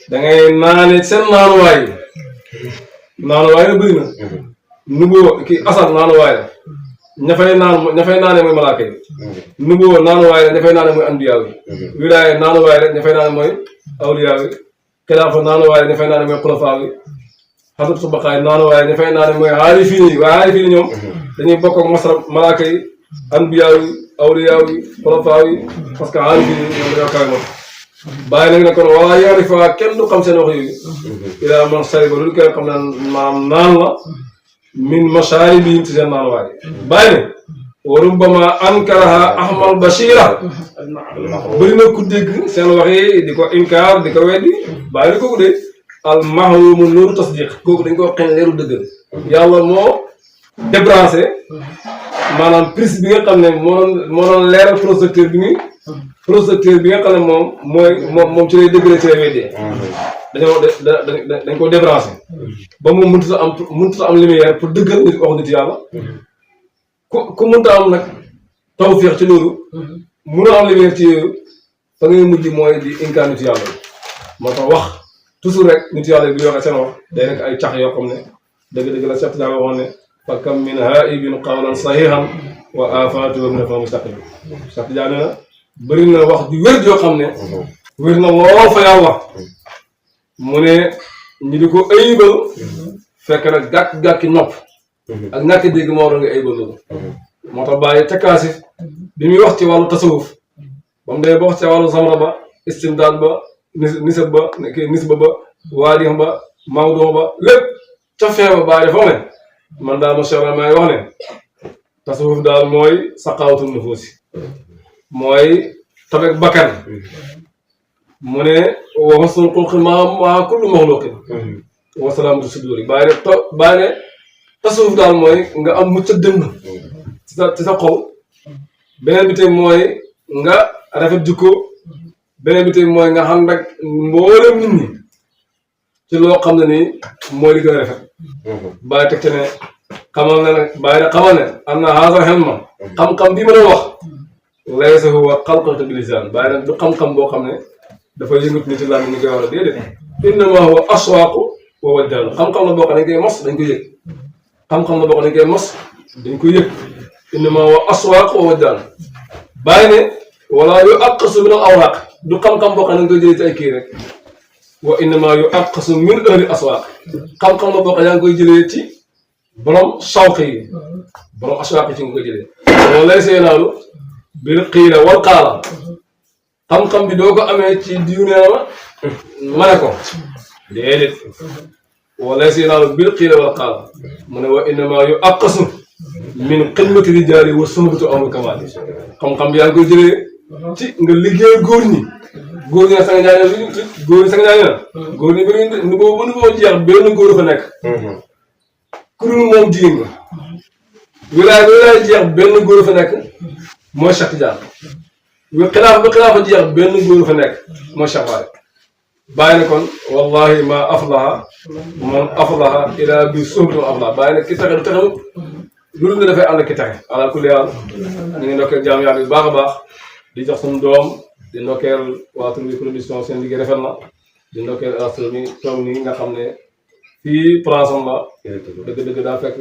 Speaker 2: da ngay naane seen naanuwaay na bëri na nuboo kii asal naanuwaay la ña fay naane mooy malaaka yi nuboo naanuwaay la ña fay naane mooy anbiyaa yi wilaaya naanuwaay la ña fay naane mooy awliyaa yi xilaafa naanuwaay la ña fay naane mooy xulafaa yi xasab su baqaay naanuwaay la ña fay naane mooy aarifiin yi waaye aarifiin yi ñoom dañuy bokk ak masrab malaaka yi anbiyaa yi awliyaa yi xulafaa yi parce que aarifiin yi ñoom dañoo kawe moom Baye nag ne kon wala yarifa kenn du xam seen wax yooyu ilaa man shariba lu koy xam ne maanaam naan la min masharibihim ci seen naan waaye Baye ne wa rubbama ankaraha ahmal bashira bëri na ku dégg seen wax yi di ko inkaar di ko weddi Baye ne kooku de al mahrumu nuuru tasdiq kooku dañ ko xeeñ leeru dëgg yàlla moo débranché maanaam prise bi nga xam ne moo doon leeral projecteur bi nga xam ne moom ci lay dëggale ci lay weddee dañ ko débranché ba moom mënut a am lumière pour dëggal nit wax nit yàlla ku mënta am nag tawfeex ci loolu mënoo am lumière ci yooyu fa ngay mujj mooy di inkaar nit yàlla moo tax wax toujours rek nit yàlla bi waxee seen wax day nekk ay cax yoo xam ne dëgg-dëgg la Cheikh Tidiane waxoon ne fa kam min haibin qawlan sahihan wa afatuhu min fa mustaqim Cheikh Tidiane na bëri na wax ju wér joo xam ne wér na lool fa yàlla mu ne ñi di ko ayibal fekk nag gàkki nopp ak ñàkk dégg moo waral nga ayibal loolu moo tax Baye ca kaasif bi muy wax ci wàllu tasawuf ba mu dee ba wax ci wàllu samra ba istimdaad ba nisab ba nisba ba waadix ba mawdoo ba lépp ca feeba Baye dafa ne man daal macha allah may wax ne tasawuf daal mooy saqaawatul nufuusi mooy tabek bakkan mu ne wa husnul xulqi maa kullu maxluqin wa salaamatu suduri Baye ne tasawuf daal mooy nga am mucc dënn ci sa xol beneen bi tey mooy nga rafet jikko beneen bi tey mooy nga xam rek mboolem nit ñi ci loo xam ne nii mooy li gën a rafet Baye teg ci ne xamal ne nag Baye ne xamal ne am na haasa xelma xam-xam bi ma doon wax laysa huwa xalqatu bi lisaan Baye nag du xam-xam boo xam ne dafa yëngatu nit ci làmmiñ ni koy wax la déedéet innama huwa aswaaqu wa wajdaanu xam-xam la boo xam ne dañ koy mos dañ koy yëg xam-xam la boo xam ne dañ koy mos dañ koy yëg innama huwa aswaaqu wa wajdaanu Baye ne wala yu aqasu min al awraaq du xam-xam boo xam ne dañ koy jëlee ci ay kii rek wa innama yu aqasu min ahli aswaaq xam-xam la boo xam ne yaa ngi koy jëlee ci borom sawq yi borom aswaaq yi ci nga koy jëlee loolu lay see naalu bil qiila wal qaala xam-xam bi doo ko amee ci diw nee ma ne ko déedéet wala si naalu bil qiila wal qaala mu ne wa innama yu aqasu min xidmati rijaali wa suhbatu amru kamaali xam-xam bi yaa ngi koy jëlee ci nga liggéey góor ñi sang ñaay góor ñi sang ñaay na góor ñi bëri nu boo jeex benn góor fa nekk ku dul moom jigéen nga wilaay jeex benn góor fa nekk mooy Cheikh Tidiane xilaafa jeex benn góor fa nekk mooy Cheikh Baye bàyyi na kon wallahi ma aflaha man aflaha ila bi suhbati man aflaha bàyyi na ki taxe du taxe loolu nga dafay ànd ki taxe ala kulli haal ñu ngi ndokkeel jaam yàlla bu baax a baax di jox suñu doom di ndokkeel waa Turbi production seen liggéey rafet na di ndokkeel Astou mi toog nii nga xam ne fii place am la dëgg-dëgg daa fekk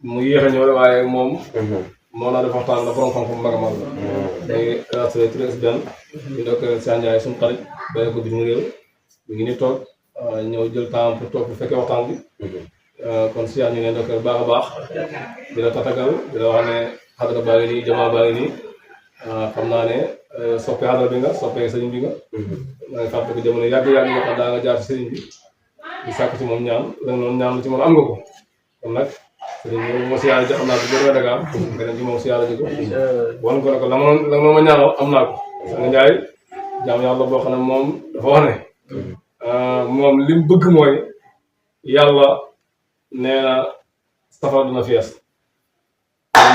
Speaker 2: mu yéex a ñëw waaye moom moo naa def waxtaan la borom xam-xam mag a mag la day Astou très bien di ndokkeel Cheikh Ndiaye suñu xarit bàyyi ko bi mu réew mi ngi ni toog ñëw jël temps pour toog bu fekkee waxtaan bi kon Cheikh ñu ngi ndokkeel baax a baax di la tatagal di la wax ne xadra baa ngi nii jamaa baa ngi nii xam naa ne soppe xadra bi nga soppe sëriñ bi nga maa ngi fàtte ko jamono yàgg-yàgg yoo xam daa nga jaar ci sëriñ bi di sàkk ci moom ñaan la noonu ñaan lu ci moom am nga ko kon nag sëriñ bi moo siyaare ji xam naa ko boo Dakar nga dem ci moom siyaare ji ko wan ko ne ko la ma ñaanal am naa ko nga njaay jaam yàlla boo xam ne moom dafa wax ne moom li mu bëgg mooy yàlla nee na safara dina fees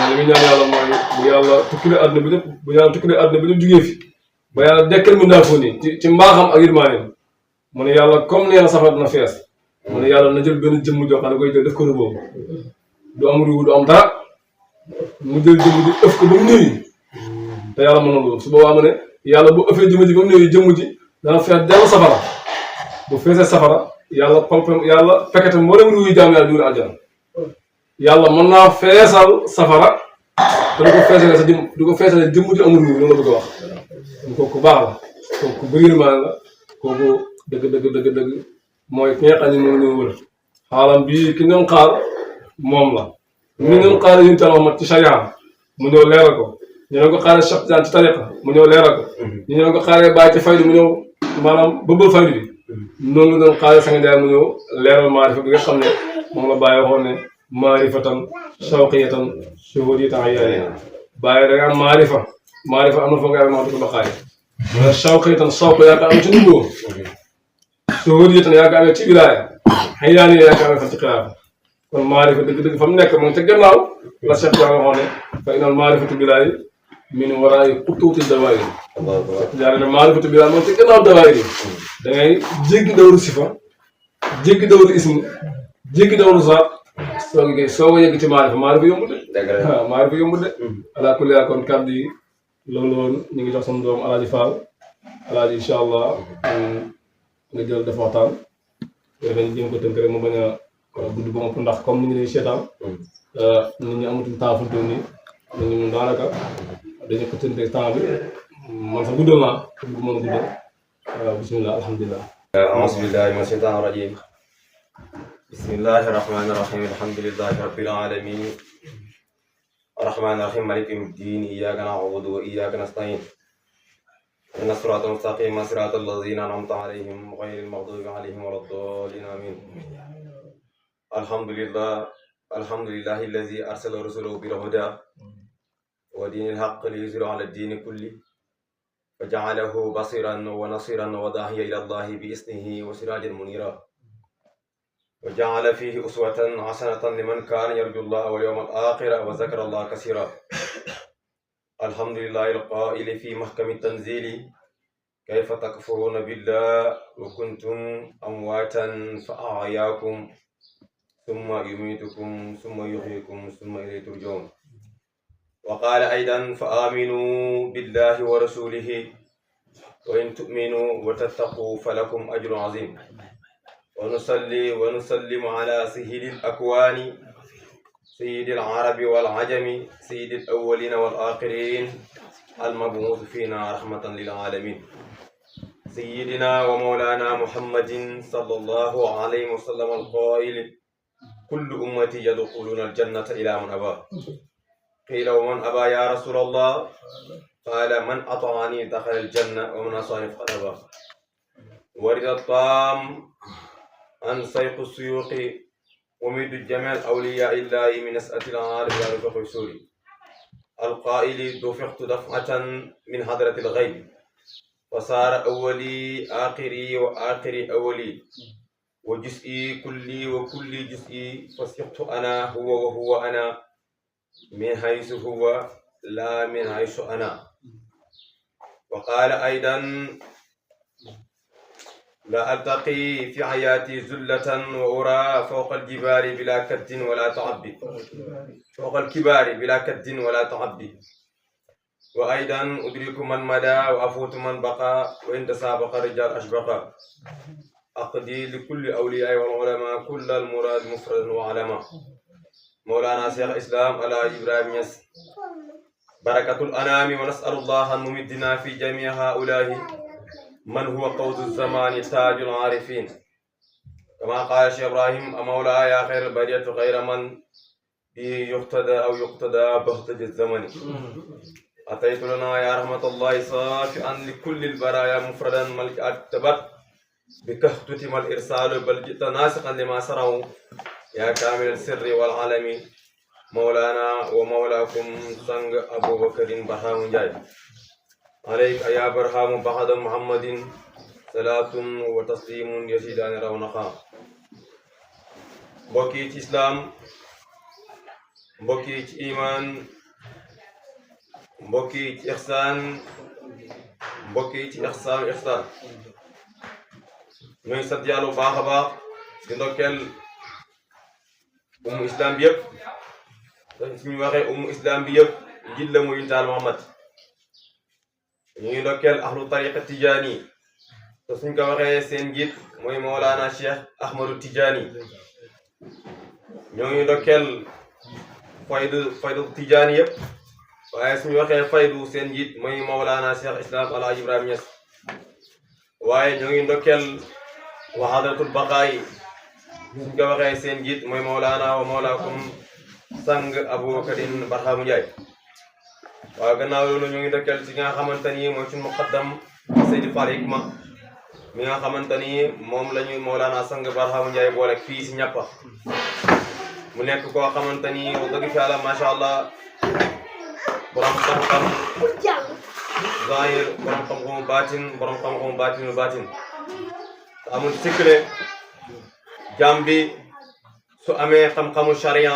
Speaker 2: li muy ñaan yàlla mooy bu yàlla tukkile àdduna bi lépp bu yàlla tukkile àdduna bi lépp jugee fi ba yàlla dekkal mi naa foo nii ci mbaaxam ak yërmaaneem mu ne yàlla comme nee na safara dina fees mu ne yàlla na jël benn jëmm joo xam ne koy jël def ko boobu du am ruubu du am dara mu jël jëmm ji ëf ko ba mu néewi te yàlla mën na loolu su boobaa mu ne yàlla bu ëffee jëmm ji ba mu néewi jëmm ji dana fees dellu safara bu feesee safara yàlla palpam yàlla fekkete mboolem ruuy jaam yàlla dugal aljana yàlla mën naa feesal safara te du ko feesale sa jëm du ko feesale jëmm ji amul ruuy loolu la bëgg a wax kooku baax la kooku bëri na la kooku dëgg mooy ki nga xam ne moom ñu wër xaalam bii ki doon xaar moom la ñu doon xaar yu ñu tal Muhammad ci sharia mu ñëw leeral ko ñu doon ko xaaree Cheikh Tidiane ci tariqa mu ñëw leeral ko ñu doon ko xaaree Baye ci faydu mu ñëw maanaam bëbbal faydu bi noonu la doon xaaree Sang Ndiaye mu ñëw leeral maarifa bi nga xam ne moom la Baye waxoon ne maarifatan shawqiyatan shuhudiyatan ayyaaniya Baye da nga am maarifa am na foog nga ma ko xaaree mu ne shawqiyatan shawq yaa ko am ci nuboo shuhudiyatan yaa ko amee ci wilaaya ayyaaniya yaa ko amee fan ci xilaafa kon maarifa dëgg fa mu nekk moom ca gannaaw la Cheikh Dia waxoon ne fa inal maarifatu billaahi min waraa'i xutuuti dawaayir jaare ne maarifatu billaahi moom ca gannaaw dawaayir da ngay jéggi dawru sifa jéggi dawru ismu jéggi dawru zaat soo ko yegg ci maarifa yombut de waaw maarifa yombut de ala kulli haal kon kàddu yi loolu woon ñu ngi jox sama doom Alaaji Fall Alaaji incha allah nga jël def waxtaan dañ jéem ko tënk rek mu bañ a gudd ba ëpp ndax comme ni ngi lay seetaan nit ñi amatul temps fu mu toll nii nit ñi moom daanaka dañu ko tënk temps bi man sax guddal naa bu mën a guddal bismillah alhamdulilah
Speaker 4: a'uuzu billahi mina shaytaani rajiim bismillahi rahmaani rahiim alhamdulillahi rabbil aalamiin arrahmaani rahiim maaliki yawmi ddiin iyyaaka na'budu wa iyyaaka nasta'iin إن الصراط المستقيم صراط الذين أنعمت عليهم غير المغضوب عليهم ولا الضالين آمين الحمد لله الذي أرسل رسوله بالهدى ودين الحق ليظهره على الدين كله وجعله بصيرا ونصيرا وداعيا إلى الله بإذنه وسراجا منيرا وجعل فيه أسوة حسنة لمن كان يرجو الله واليوم الآخر وذكر الله كثيرا الحمد لله القائل في محكم التنزيل كيف تكفرون بالله وكنتم أمواتا فأحياكم ثم يميتكم ثم يحييكم ثم إليه ترجعون وقال أيضا فآمنوا بالله ورسوله وإن تؤمنوا وتتقوا فلكم أجر عظيم ونصلي ونسلم على سيد الأكوان سيد العرب والعجم سيد الأولين والآخرين المبعوث فينا رحمة للعالمين سيدنا ومولانا محمد صلى الله عليه وسلم القائل كل أمتي يدخلون الجنة إلى من أبى قيل ومن أبى يا رسول الله قال من أطعني دخل الجنة ومن عصاني فقد أبى ورد الطام عن سيق السيوق ومد جميع أولياء الله من نسأة العارف والرفق السوري القائل دفقت دفعة من حضرة الغيب وصار أولي آخري وآخري أولي وجزئي كلي وكل جزئي فصرت أنا هو وهو أنا من حيث هو لا من حيث أنا. وقال أيضا لا ألتقي في حياتي زلة وأرى فوق الجبال بلا كد ولا تعبي فوق الكبار بلا كد ولا تعبي. وأيضا أدرك من مدى وأفوت من بقى وإن تسابق الرجال أشبقا. أقضي لكل أولياء والعلماء كل المراد مفردا وعلما. مولانا شيخ الإسلام على إبراهيم يس بركة الأنام. ونسأل الله أن يمدنا في جميع هؤلاء من هو قوت الزمان تاج العارفين كما قال شيخ إبراهيم مولاي يا خير البرية غير من به يقتدى أو يقتدى بهتج الزمن. أتيت لنا يا رحمة الله صافئا لكل البرايا مفردا ملك أكتبت بكهتتم الإرسال بل جئت ناسقا لما سروا يا كامل السر والعالم. مولانا ومولاكم سنگ أبو بكر برهام جاي عليك يا برهام بعد محمد صلاة وتسليم يزيدان رونقا. mbokki islam mbokki iman mbokki ihsan mbokki ihsan ñooy sant yàlla bu baax a baax di ndokkeel islam bi yëpp suñu waxee islam bi yëpp njiit la muy taal Muhammad. ñu ngi ndokkeel ahlu tariqa tijaani te suñ ko waxee seen njiit mooy Mawlana Cheikh Ahmadu Tijaani. ñoo ngi ndokkeel faydu tijaani yëpp waaye suñu waxee faydu seen njiit mooy Mawlana Cheikh Islam Alaaji Ibrahima Niass. waaye ñoo ngi ndokkeel wa hadratul baqaay suñ ko waxee seen njiit mooy Mawlana wa mawlaakum sang Abubakarin Barhamu Njaay. waaw gannaaw loolu ñu ngi ndokkeel ci nga xamante ni mooy suñu muqaddam Seydi Fall Hikma mi nga xamante ni moom la ñu Mawlana sang Barhamu Njaay boole fii si ñappa mu nekk koo xamante ni wax dëgg fi Yàlla macha allah borom xam-xam zahir borom xam-xamu baatin borom xam-xamu baatin te amul sikkile jàmm bi su amee xam-xamu sharia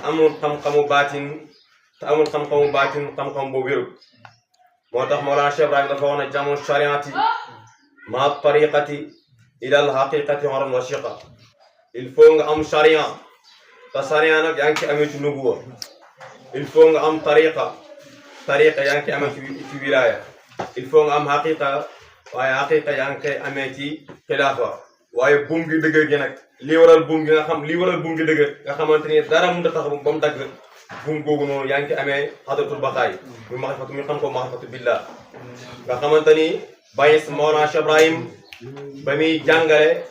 Speaker 4: amul xam-xamu baatin te amul xam-xamu baatin xam-xam boobu wérul. moo tax Mawlana Cheikh Ibrahim dafa wax ne jamu shariati ma tariqati ila al haqiqati waran wa shiqa. il faut nga am sharia te sharia nag yaa ngi ci amee ci nubuwa. il faut nga am tariqa yaa ngi ci amee ci wilaya. il faut nga am haqiqa waaye haqiqa yaa ngi koy amee ci xilaafa. waaye buum gi dëgër gi nag lii waral buum gi dëgër nga xamante ni dara mënut a tax ba mu dagg buum googu noonu yaa ngi ci amee hadratul baqaay muy maxrifatu mi xam ko maxrifatu billah nga xamante ni bàyyi Mawlana Cheikh Ibrahim ba muy jàngale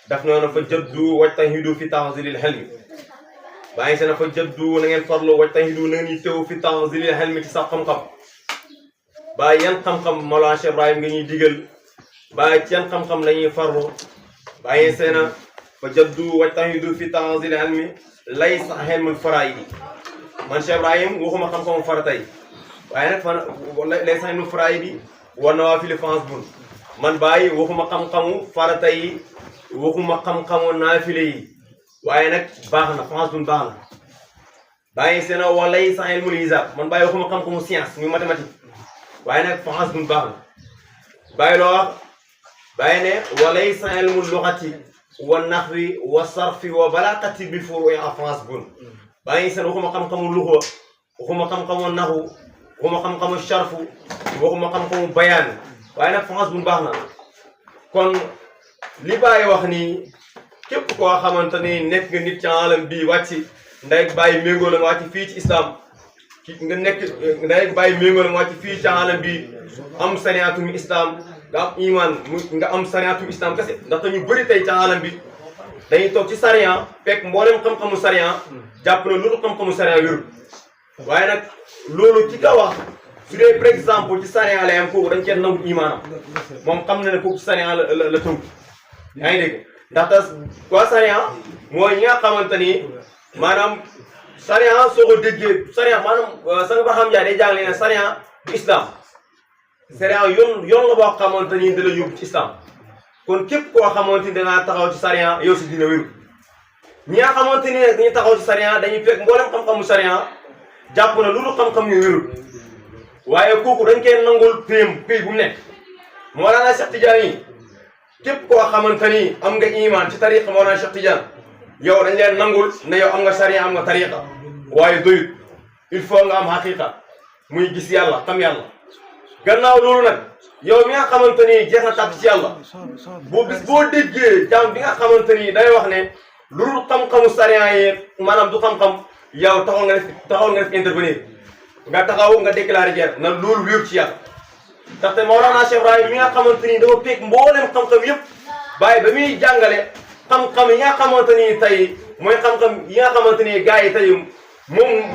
Speaker 4: daf noonu fa jaddu wajtahidu fi tahzilil hilmi. bàyyi seen fa jaddu na ngeen farlu wajtahidu na ngeen teew fi tahzilil hilmi ci sax xam-xam. bàyyi yan xam-xam Mawlana Cheikh Ibrahim nga ñuy digal bàyyi ci yan xam-xam la ñuy farlu. bàyyi seen fa jaddu wajtahidu fi tahzilil hilmi laysa hilmul faraidi. man Cheikh Ibrahim waxuma xam-xamu farata yi waaye nag fan laysa hilmul faraidi wa nawaafil bun man bàyyi waxuma xam-xamu farata yi waxuma xam-xamu naafile yi waaye nag baax na France bun baax na. bàyyi seen walay sa ilmul hisaab man bàyyi waxuma xam-xamu science muy mathématique waaye nag France bun baax na. bàyyi loo wax bàyyi ne walay sa ilmul luxati wa naxwi wa sarfi wa balaqati bi furu'i en France bun bàyyi seen waxuma xam-xamu luxa waxuma xam-xamu naxu waxuma xam-xamu sharfu waxuma xam-xamu bayaan waaye nag France bun baax na. kon li bàyyi wax nii képp koo xamante ni nekk nga nit ci alam bii wàcc ndey bàyyi méngoo la nga wàcc fii ci islam nga nekk ndey bàyyi méngoo la nga wàcc fii ci alam bii am sariyatum islam nga am iman nga am sariyatum islam kese ndaxte ñu bëri tey ci alam bi dañuy toog ci sariya fekk mboolem xam-xamu sariya jàpp na loolu xam-xamu sariya wérul. waaye nag loolu ci ka wax su dee par exemple ci sariya la yam kooku dañ cee nangu imaanam moom xam na ne kooku ci sariya la tënk. yaa ngi dégg ndaxte waa sariya mooy ñi nga xamante ni maanaam sariya soo ko déggee sariya maanaam sang ba xam jaay day jàngale ne sariya du islam sariya yoon la boo xamante ni da la yóbbu ci islam kon képp koo xamante ni dangaa taxaw ci sariya yow si dina wéru ñi nga xamante ni nag dañuy taxaw ci sariya dañuy fekk mboolem xam-xamu sariya jàpp na loolu xam-xam yu wérul waaye kooku dañ koy nangul pays bu mu nekk Mawlana Cheikh Tidiane yi képp koo xamante ni am nga iman ci tariqa Mawlana Cheikh Tidiane yow dañ leen nangul ne yow am nga sariya am nga tariqa waaye doyut il faut nga am xaqiqa muy gis yàlla xam yàlla gannaaw loolu nag yow mi nga xamante ni jeex na tàkk ci yàlla boo déggee jaam bi nga xamante ni day wax ne loolu xam-xamu sariya yi maanaam du xam-xam yow taxaw nga def intervenir nga taxaw nga déclaré guerre na loolu wéeru ci yàlla ndaxte Mawlana Cheikh Ibrahim mi nga xamante ni dafa fekk mboolem xam-xam yëpp bàyyi ba muy jàngale xam-xam yi nga xamante ni tey mooy xam-xam yi nga xamante ni gars yi tey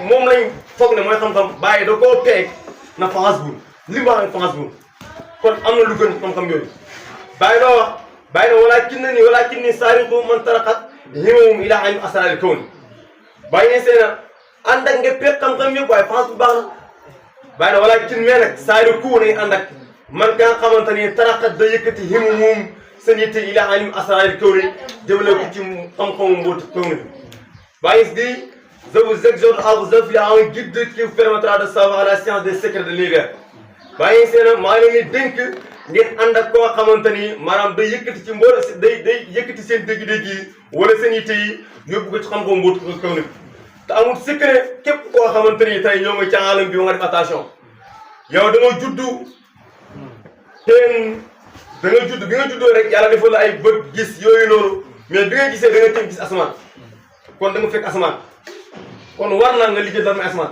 Speaker 4: moom lañ foog ne mooy xam-xam bàyyi da koo peeg na France bu li mu wax ne France bu kon am na lu gën xam-xam yooyu bàyyi loo wax bàyyi na walaakin ni saariqu man taraqat himamum ila ilmi asraaril kawni bàyyi ne seen ànd ak nga peeg xam-xam yëpp waaye France bu baax na bàyyi na walaakin mais nag saariqu nañ ànd ak man ka nga xamante ni taraqat da yëkkati himamum seen yitte ila ilmi asraaril kawni jëmale ko ci xam-xamu mbootu kawni bàyyi di je vous exhorte à vous appuyer à un guide qui vous permettra de savoir la science des secrets de l'univers bàyyi seen maa ngi leen di dénk ngeen ànd ak koo xamante ni maanaam day yëkkati ci mbool day yëkkati seen dégg-dégg yi wala seen yitte yi yóbbu ko ci xam-xam mbootu kawni te amul secret képp koo xamante ni tey ñoo ngi ci alam bi nga def attention yow da nga juddu bi nga juddoo rek yàlla defal la ay bët gis yooyu noonu mais bi nga gisee da nga tëm gis asamaan kon da nga fekk asamaan kon war na nga liggéey lan mooy asamaan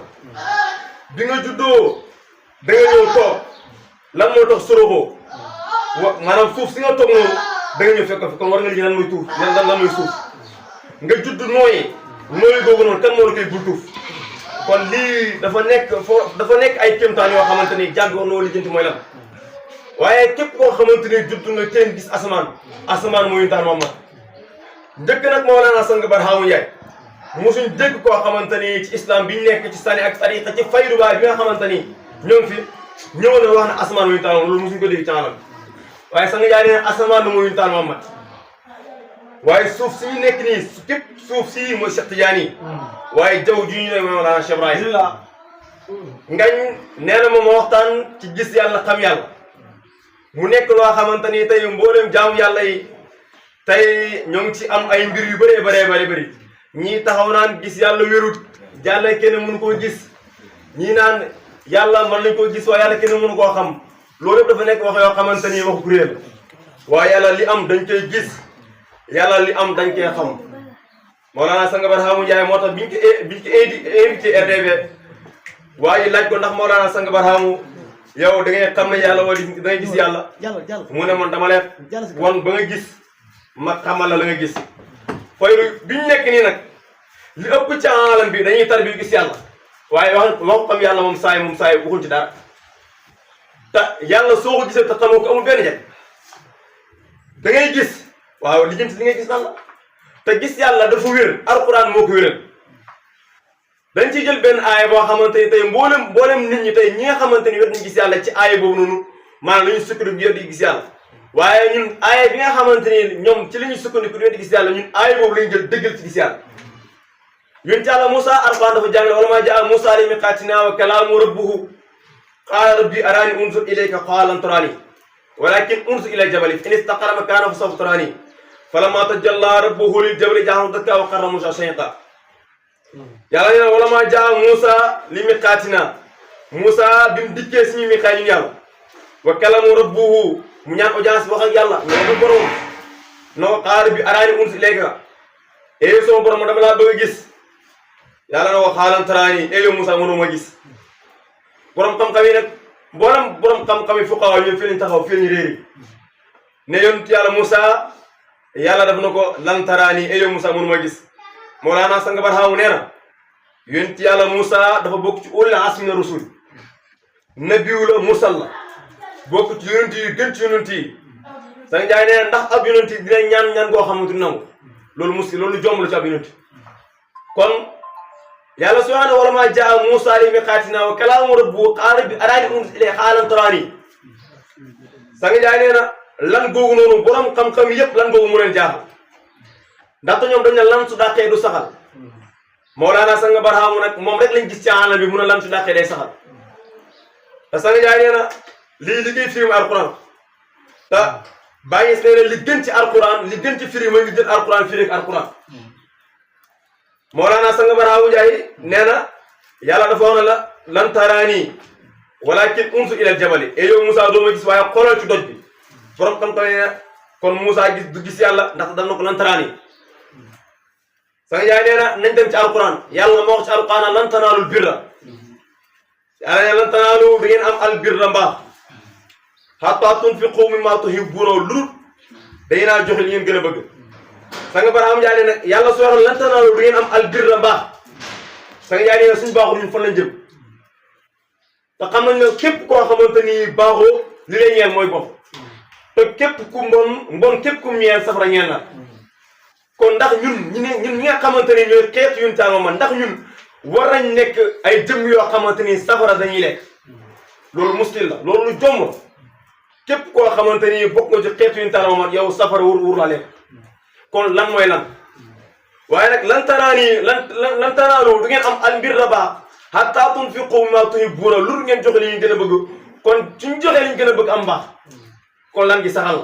Speaker 4: bi nga juddoo da nga ñëw toog lan moo tax soroxoo maanaam suuf si nga toog noonu da nga ñëw fekk fi kon war nga liggéey lan mooy tuuf lan mooy suuf nga judd nooyi googu noonu kan moo la koy bul tuuf kon lii dafa nekk ay kéemtaan yoo xamante ni jàng war noo lijjanti mooy lan waaye képp koo xamante ni judd nga teen gis asamaan mooy daan Muhammad njëkk nag Mawlana Sang Barhaamu Njaay mosuñ dégg koo xamante ni ci islam bi ñu nekk ci sani ak tariqa ci faydu baay bi nga xamante ni ñoo ngi fi ñëw na wax ne asamaan mooy daan loolu mosuñ ko dégg ci alam waaye Sang Njaay nee asamaan mooy daan Muhammad waaye suuf si ñu nekk nii képp suuf si mooy Cheikh Tidiane yi waaye jaww ji ñu ne Mawlana Cheikh Ibrahim ngañ nee na moom waxtaan ci gis yàlla xam yàlla mu nekk loo xamante ni tey mboolem jaamu yàlla yi tey ñoo ngi ci am ay mbir yu bëree bëri ñii taxaw naan gis yàlla wérut yàlla kenn mënu koo gis ñii naan yàlla mën nañ koo gis waaye yàlla kenn mënu koo xam loolu yëpp dafa nekk wax yoo xamante ni waxu kuréel waaye yàlla li am dañ koy gis yàlla li am dañ koy xam Mawlana Sang Barhaamu Njaay moo tax biñ ko invité RDV waaye laaj ko ndax Mawlana Sang Barhaamu yow da ngay xam ne yàlla wala da ngay gis yàlla mu ne man dama leen won ba nga gis ma xamal la nga gis fayru bi ñu nekk nii nag li ëpp ci alam bi dañuy tar bi gis yàlla waaye waxu xam yàlla moom saay waxuñ ci dara te yàlla soo ko gisee te xamoo ko amul benn njëkk da ngay gis waaw li jëm li ngay gis nan la te gis yàlla dafa wér alquran moo ko wéral dañ ciy jël benn aaya boo xamante ni tey mboolem nit ñi tey ñi nga xamante ni wér nañu gis yàlla ci aaya boobu noonu maanaam la ñu sukkandiku di wér di gis yàlla waaye ñun aaya bi nga xamante ni ñoom ci la ñuy sukkandiku di wér di gis yàlla ñun aaya boobu lañu jël dëggal ci gis yàlla yonent yàlla Moussa alquran dafa jàngale wala maa jaa Moussa li miqaatinaa wa kalaamu rabbuhu qaala rabbi araani unzur ilayka qaala lan taraani walakin unzur ila jabali fa in istaqarra makaanahu fa sawfa taraani falammaa tajallaa rabbuhu lil jabali ja'alahu dakkan wa qarra Moussa sayyiqan yàlla nee na wala maa jaa Moussa li miqaatinaa Moussa bi mu dikkee suñu miqaat ñun yàlla wa kalamu rabbuhu mu ñaan audience wax ak yàlla ñoo ko borom noo qaala rabbi araani unzur ilayka sama borom dama laa bëgg a gis yàlla na ko xaalan taraani yow Moussa mënoo ma gis borom xam-xam yi nag mboolem borom xam-xam yi fuqahaa ñoom fii lañ taxaw fii lañu réeri ne yonent yàlla Moussa yàlla daf na ko lan taraani yow Moussa mënu ma gis Mawlana Sang Barhaamu nee na yonent yàlla Moussa dafa bokk ci ulul azmi mina rusul nabiyu la mursal la bokk ci yonent yi gën ci yonent yi Sang Njaay nee ndax ab yonent dina ñaan goo xamante nangu loolu muskil loolu jomb la ci ab yonent kon yàlla subhaanahu wa ta'aala jaa Muusaa li miiqaatinaa wa kalaamuhu rabbuhu qaala bi araani unzila ilayya qaala lan taraanii Sang Njaay nee na lan googu noonu borom xam-xam yëpp lan googu mu leen jaaxal ndaxte ñoom dañ ne lan su dàqee du saxal Mawlaana Sang Barhaamu nag moom rek lañ gis ci àll bi mu ne lan su dàqee day saxal te Sang Njaay nee na lii liggéey firim alquran te bàyyi nee na li gën ci alquran li gën ci firi mooy ngi jël alquran firi ak alquran Mawlaana Sang Barhaamu Njaay nee na yàlla dafa wax ne la lan taraanii walaakin unzur ilal jabali et yow Moussa doo ma gis waaye xoolal ci doj bi borom xam-xam ne kon Moussa gis du gis yàlla ndax dal na ko lan taraanii Sang Njaay nee na nañ dem ci alquran yàlla moo wax ci alquran lan tanaalul birra yàlla ne lan tanaalu da ngeen am al birra mbaax hattaa tunfiqu mimmaa tuhibbuuna lu da ngeen a joxe li ngeen gën a bëgg Sang Barhaamu Njaay ne nag yàlla soo waxee lan tanaalu da ngeen am al birra mbaax Sang Njaay nee na suñu baaxul ñun fan lañ jëm te xam nañ ne képp koo xamante ni baaxoo li lay ñeel mooy bon te képp ku mbon képp ku ñeel safara ñeel na kon ndax ñun ñi nga xamante ni ñooy xeetu yun taal ma ndax ñun war nañ nekk ay jëm yoo xamante ni safara dañuy lekk loolu muskil la loolu lu jomb képp koo xamante ni bokk nga ci xeetu yun taal ma yow safara wur la lekk kon lan mooy lan waaye nag lan tanaalu du ngeen am al birra baax hattaa tunfiqu mimmaa tuhibbuuna lu ngeen joxe li ñu gën a bëgg kon suñu joxee li ñu gën a bëgg am mbaax kon lan gi saxal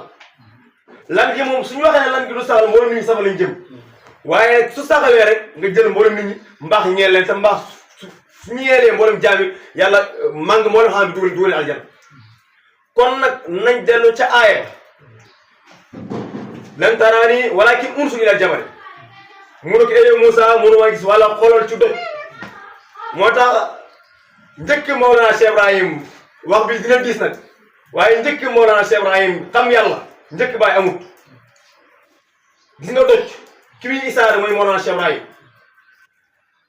Speaker 4: lan gi moom suñu waxee ne lan gi du saxal mboolem nit ñi safal lañ jëm waaye su saxalee rek nga jël mboolem nit ñi mbaax ñeel leen te mbaax su ñeelee mboolem jaami yàlla màng mboolem xam bi dugal aljana kon nag nañ dellu ca aaya lan taraanii walaakin unzur ilal jabali mu ne ko ee Moussa mënuma gis wala xoolal ci doj moo tax njëkk Mawlana Cheikh Ibrahim wax bi dina diis nag waaye njëkk Mawlana Cheikh Ibrahim xam yàlla njëkk baay amut gis nga doj ki muy isaara mooy Mawlana Cheikh Ibrahim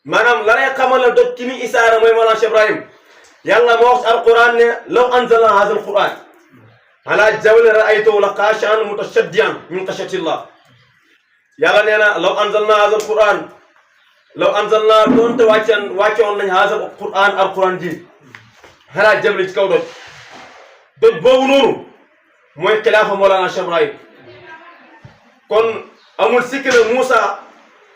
Speaker 4: maanaam la lay xamal la doj ki muy isaara mooy Mawlana Cheikh Ibrahim yàlla moo wax ci alquran ne law anzalna haadha alquran ala jabalin ra'aytahu la xaashi'an mutashaddi'an min xashyatillah yàlla nee na law anzalna haadha alquran law anzalna doonte wàccoon nañ haadha alquran ji ala jabali ci kaw doj boobu noonu mooy xilaafa Mawlana Cheikh Ibrahim kon amul sikki ne Moussa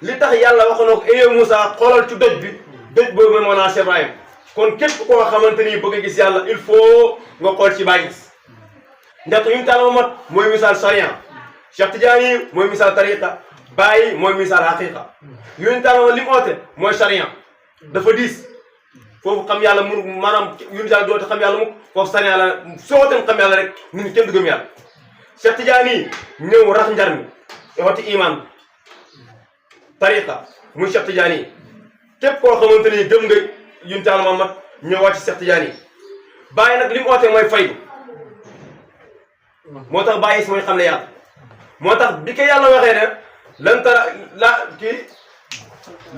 Speaker 4: li tax yàlla wax na ko ee Moussa xoolal ci doj bi doj boobu mooy Mawlana Cheikh Ibrahim kon képp koo xamante ni bëgg a gis yàlla il faut nga xool ci bàyyi ndaxte yu mu taal mat mooy misaal sariya Cheikh Tidiane mooy misaal tariqa Baye mooy misaal haqiqa yu mu taal li mu oote mooy sariya dafa diis foofu xam yàlla mun maanaam yu mu taal doote xam yàlla mukk foofu sariya la soo ooteem xam yàlla rek nit ñi kenn du gëm yàlla Cheikh Tidiane ñëw rax njar mi waxti iman tariqa muy Cheikh Tidiane képp koo xamante ni gëm nga yu mu taal Muhammad ñëw wàcc Cheikh Tidiane Baye nag li mu oote mooy faydu moo tax bàyyi si mooy xam ne yàlla moo tax bi ko yàlla waxee ne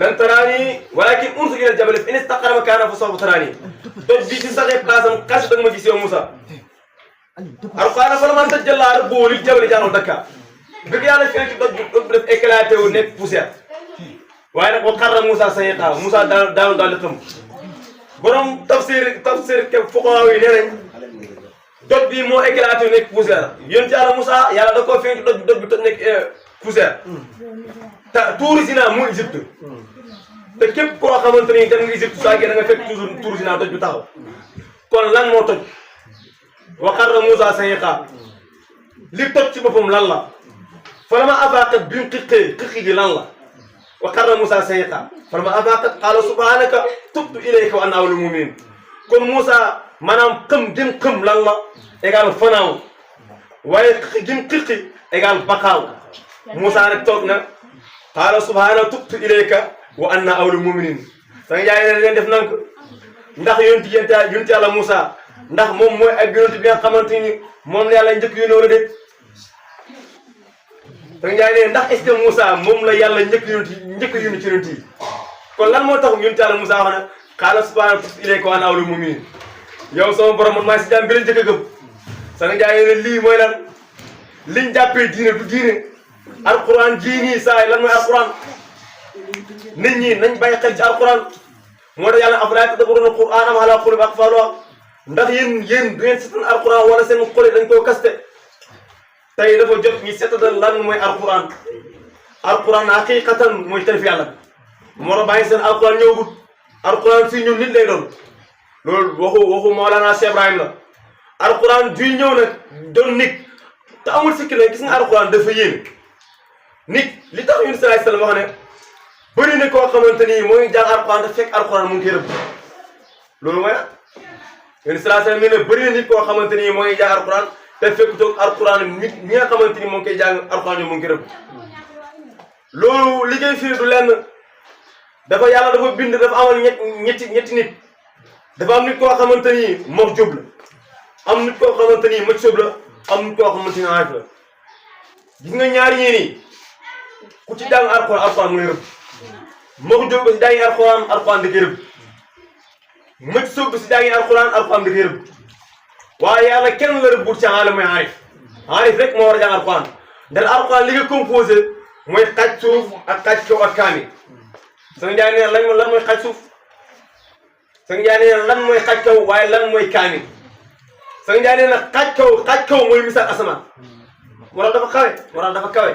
Speaker 4: lan taraanii walaakin unzur ilal jabali fa in istaqarra makaanahu fa sawfa taraanii doj bi ci saxee place am xas da nga ma gis yow Moussa alquran falammaa tajallaa rabbuhu lil jabali ja'alahu dakkaa bi ko yàlla fee ci doj bi def éclaté wu nekk poussière waaye nag wa xarra Moussa sa'iqaa Moussa daanu daal di xam borom tafsir ke fuqahaa yi nee nañ doj bi moo éclaté nekk poussière yéen ci yàlla Moussa yàlla da koo feeñ ci doj bi toj nekk poussière te tuuru Sinaa mu Égypte te képp koo xamante ni dem nga Égypte saa da nga fekk toujours tuuru Sinaa doj bi taxaw kon lan moo toj wa xarra Moussa sa'iqaa li toj ci boppam lan la falammaa afaaqa bi mu xiqi gi lan la wa xarra Moussa sa'iqaa falammaa afaaqa qaala subhaanaka tubtu ilayka wa ana awwalul mu'miniin kon Moussa maanaam xëm lan la égal fanaaw waaye xiqi égal baqaaw Moussa nag toog na qaala subhaanaka tubtu ilayka wa ana awwalul mu'miniin Sang Njaay ne leen def nank ndax yonent yàlla Moussa ndax moom mooy ak yonent bi nga xamante ni moom la yàlla njëkk yónni wala déet Sang Njaay ne ndax est-ce que Moussa moom la yàlla njëkk yónni ci yonent yi kon lan moo tax yonent yàlla Moussa wax na qaala subhaanaka tubtu ilayka wa ana awwalul mu'miniin yow sama borom man maa si jaam bi la njëkk a gëm Sang Njaay ne lii mooy lan liñ jàppee diine du diine alquran jii nii saa yi lan mooy alquran nit ñi nañ bàyyi xel ci alquran moo tax yàlla afalaa yatadabbaruuna alquran am alaa quluubin aqfaaluhaa ndax yéen du ngeen seetaan alquran wala seen xol yi dañ koo kaste tey dafa jot ñi seetadal lan mooy alquran alquran haqiqatan mooy tarif yàlla moo tax bàyyi seen alquran ñëwgut alquran fii ñun nit lay doon loolu waxu Mawlana Cheikh Ibrahim la alquran duy ñëw nag doon nit te amul sikki ne gis nga alquran dafa yéen nit li tax Yunus sallallahu alayhi wasallam wax ne bëri na koo xamante ni mooy jàng alquran te fekk alquran mu ngi koy rëbb loolu mooy Yunus sallallahu alayhi wasallam ne bëri na nit koo xamante ni mooy jàng alquran te fekk toog alquran nit ñi nga xamante ni moo ngi koy jàng alquran ñoom mu ngi koy rëbb loolu li koy firi du lenn dafa yàlla dafa bind dafa amal ñetti nit dafa am nit koo xamante ni mahjub la am nit koo xamante ni majsub la am nit koo xamante ni aarif la gis nga ñaari ñii nii ku ci jàng alquran mu lay rëbb mahjub bi si jàngi alquran da koy rëbb majsub bi si jàngi alquran da koy rëbb waaye yàlla kenn la rëbbut ci alam mooy aarif rek moo war a jàng alquran ndax alquran li nga composé mooy xaj suuf ak xaj kaw ak kaamil sëñ Ndiaye nee na lan mooy xaj suuf sëñ Ndiaye nee na lan mooy xaj kaw waaye lan mooy kaamil sëñ Ndiaye nee na xaj kaw mooy misaal asamaan moo tax dafa kawe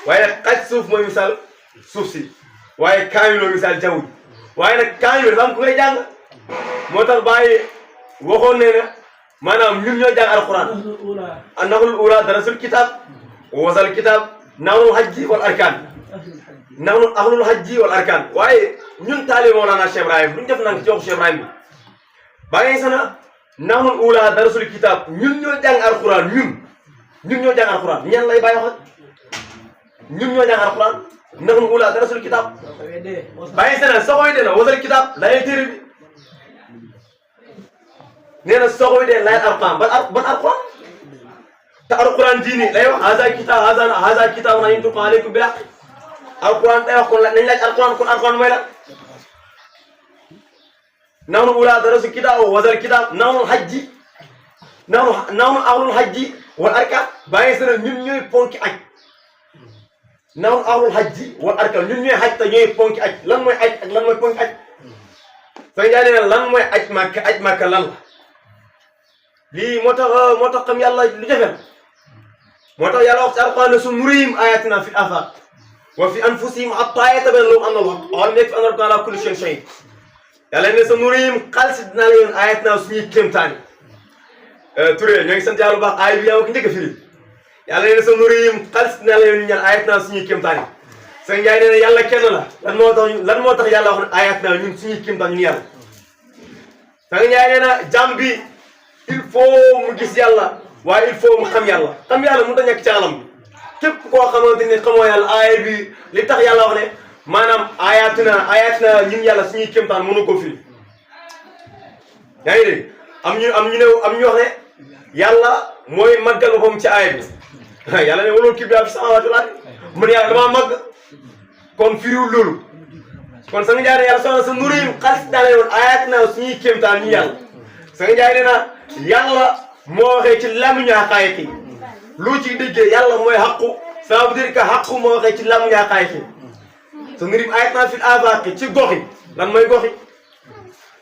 Speaker 4: waaye xaj suuf mooy misaal suuf si waaye kaamil mooy misaal jaww ji waaye nag kaamil dafa am ku ngay jàng moo tax bàyyi waxoon ne na maanaam ñun ñoo jàng alquran an-nahlul ula darasul kitab wasal kitab nawnul hajji wal arkaan nahnu ahlul hajji wal arkaan waaye ñun taalibe Mawlana Cheikh Ibrahim duñ def nang ci waxu Cheikh Ibrahim bi bàyyi sana nahnul ula darasul kitab ñun ñoo jàng alquran ñun ñoo jàng alquran ñan lay bàyyi wax ñun ñoo jàng alquran nahnul ula darasul kitab bàyyi sana soxoy de na wasal kitab layay téere bi nee na soxoy de layay alquran ban alquran te alquran diini lay wax haza kitab na yantiqu alaykum bil haqq alquran day wax kon nañ laaj alquran mooy la nahnu ula darasul kitab wasal kitab nahnu ahlul hajji wal arkaan bàyyi sana ñun ñooy ponki aj nahnu ahlul hajji wal arkaan ñun ñooy haj te ñooy ponki aj lan mooy aj ak lan mooy ponki aj soo jaay nee lan mooy aj màkka lan la lii moo tax xam yàlla lu jafe moo tax yàlla wax ci alquran ne sanurihim ayatina fil afaq wa fi anfusihim hatta yatabayyana lahum annahu al-haqq wa lam yakfi anna rabbaka ala kulli shay'in shahid yàlla ne sanurihim xaalis dinaa la yoon ayatina suñuy kéemtaani Touré ñoo ngi sant yàlla bu baax aay bi yaa ko njëkk a firi yàlla ne sanurihim xaalis dinaa la yoon ñu ñaan ayatina suñuy kéemtaani sëñ Ndiaye nee na yàlla kenn la lan moo tax yàlla wax ne ayatina ñun suñuy kéemtaan ñun yàlla sëñ Ndiaye nee na jàmm bi il faut mu gis yàlla waaye il faut mu xam yàlla mënut a ñàkk ci alam bi képp koo xamante ni xamoo yàlla aaya bi li tax yàlla wax ne maanaam ayatina ñun yàlla suñuy kéemtaan mënu ko firi yaa ngi dégg am ñu wax ne yàlla mooy màggal boppam ci aaya bi yàlla ne waloolu kib yaa fi samaawaati wal ardi man yàlla damaa màgg kon firiwul loolu kon sa nga jaay ne yàlla soxna sa nurihim xaalis daane woon ayatina suñuy kéemtaan ñu yàlla sa nga jaay ne na yàlla moo waxee ci làmmiñu xaqaayiq yi lu ci déggee yàlla mooy xaqu ça veut dire que xaqu moo waxee ci làmmiñu xaqaayiq yi sa nurihim ayatina fil afaaqi ci gox yi lan mooy gox yi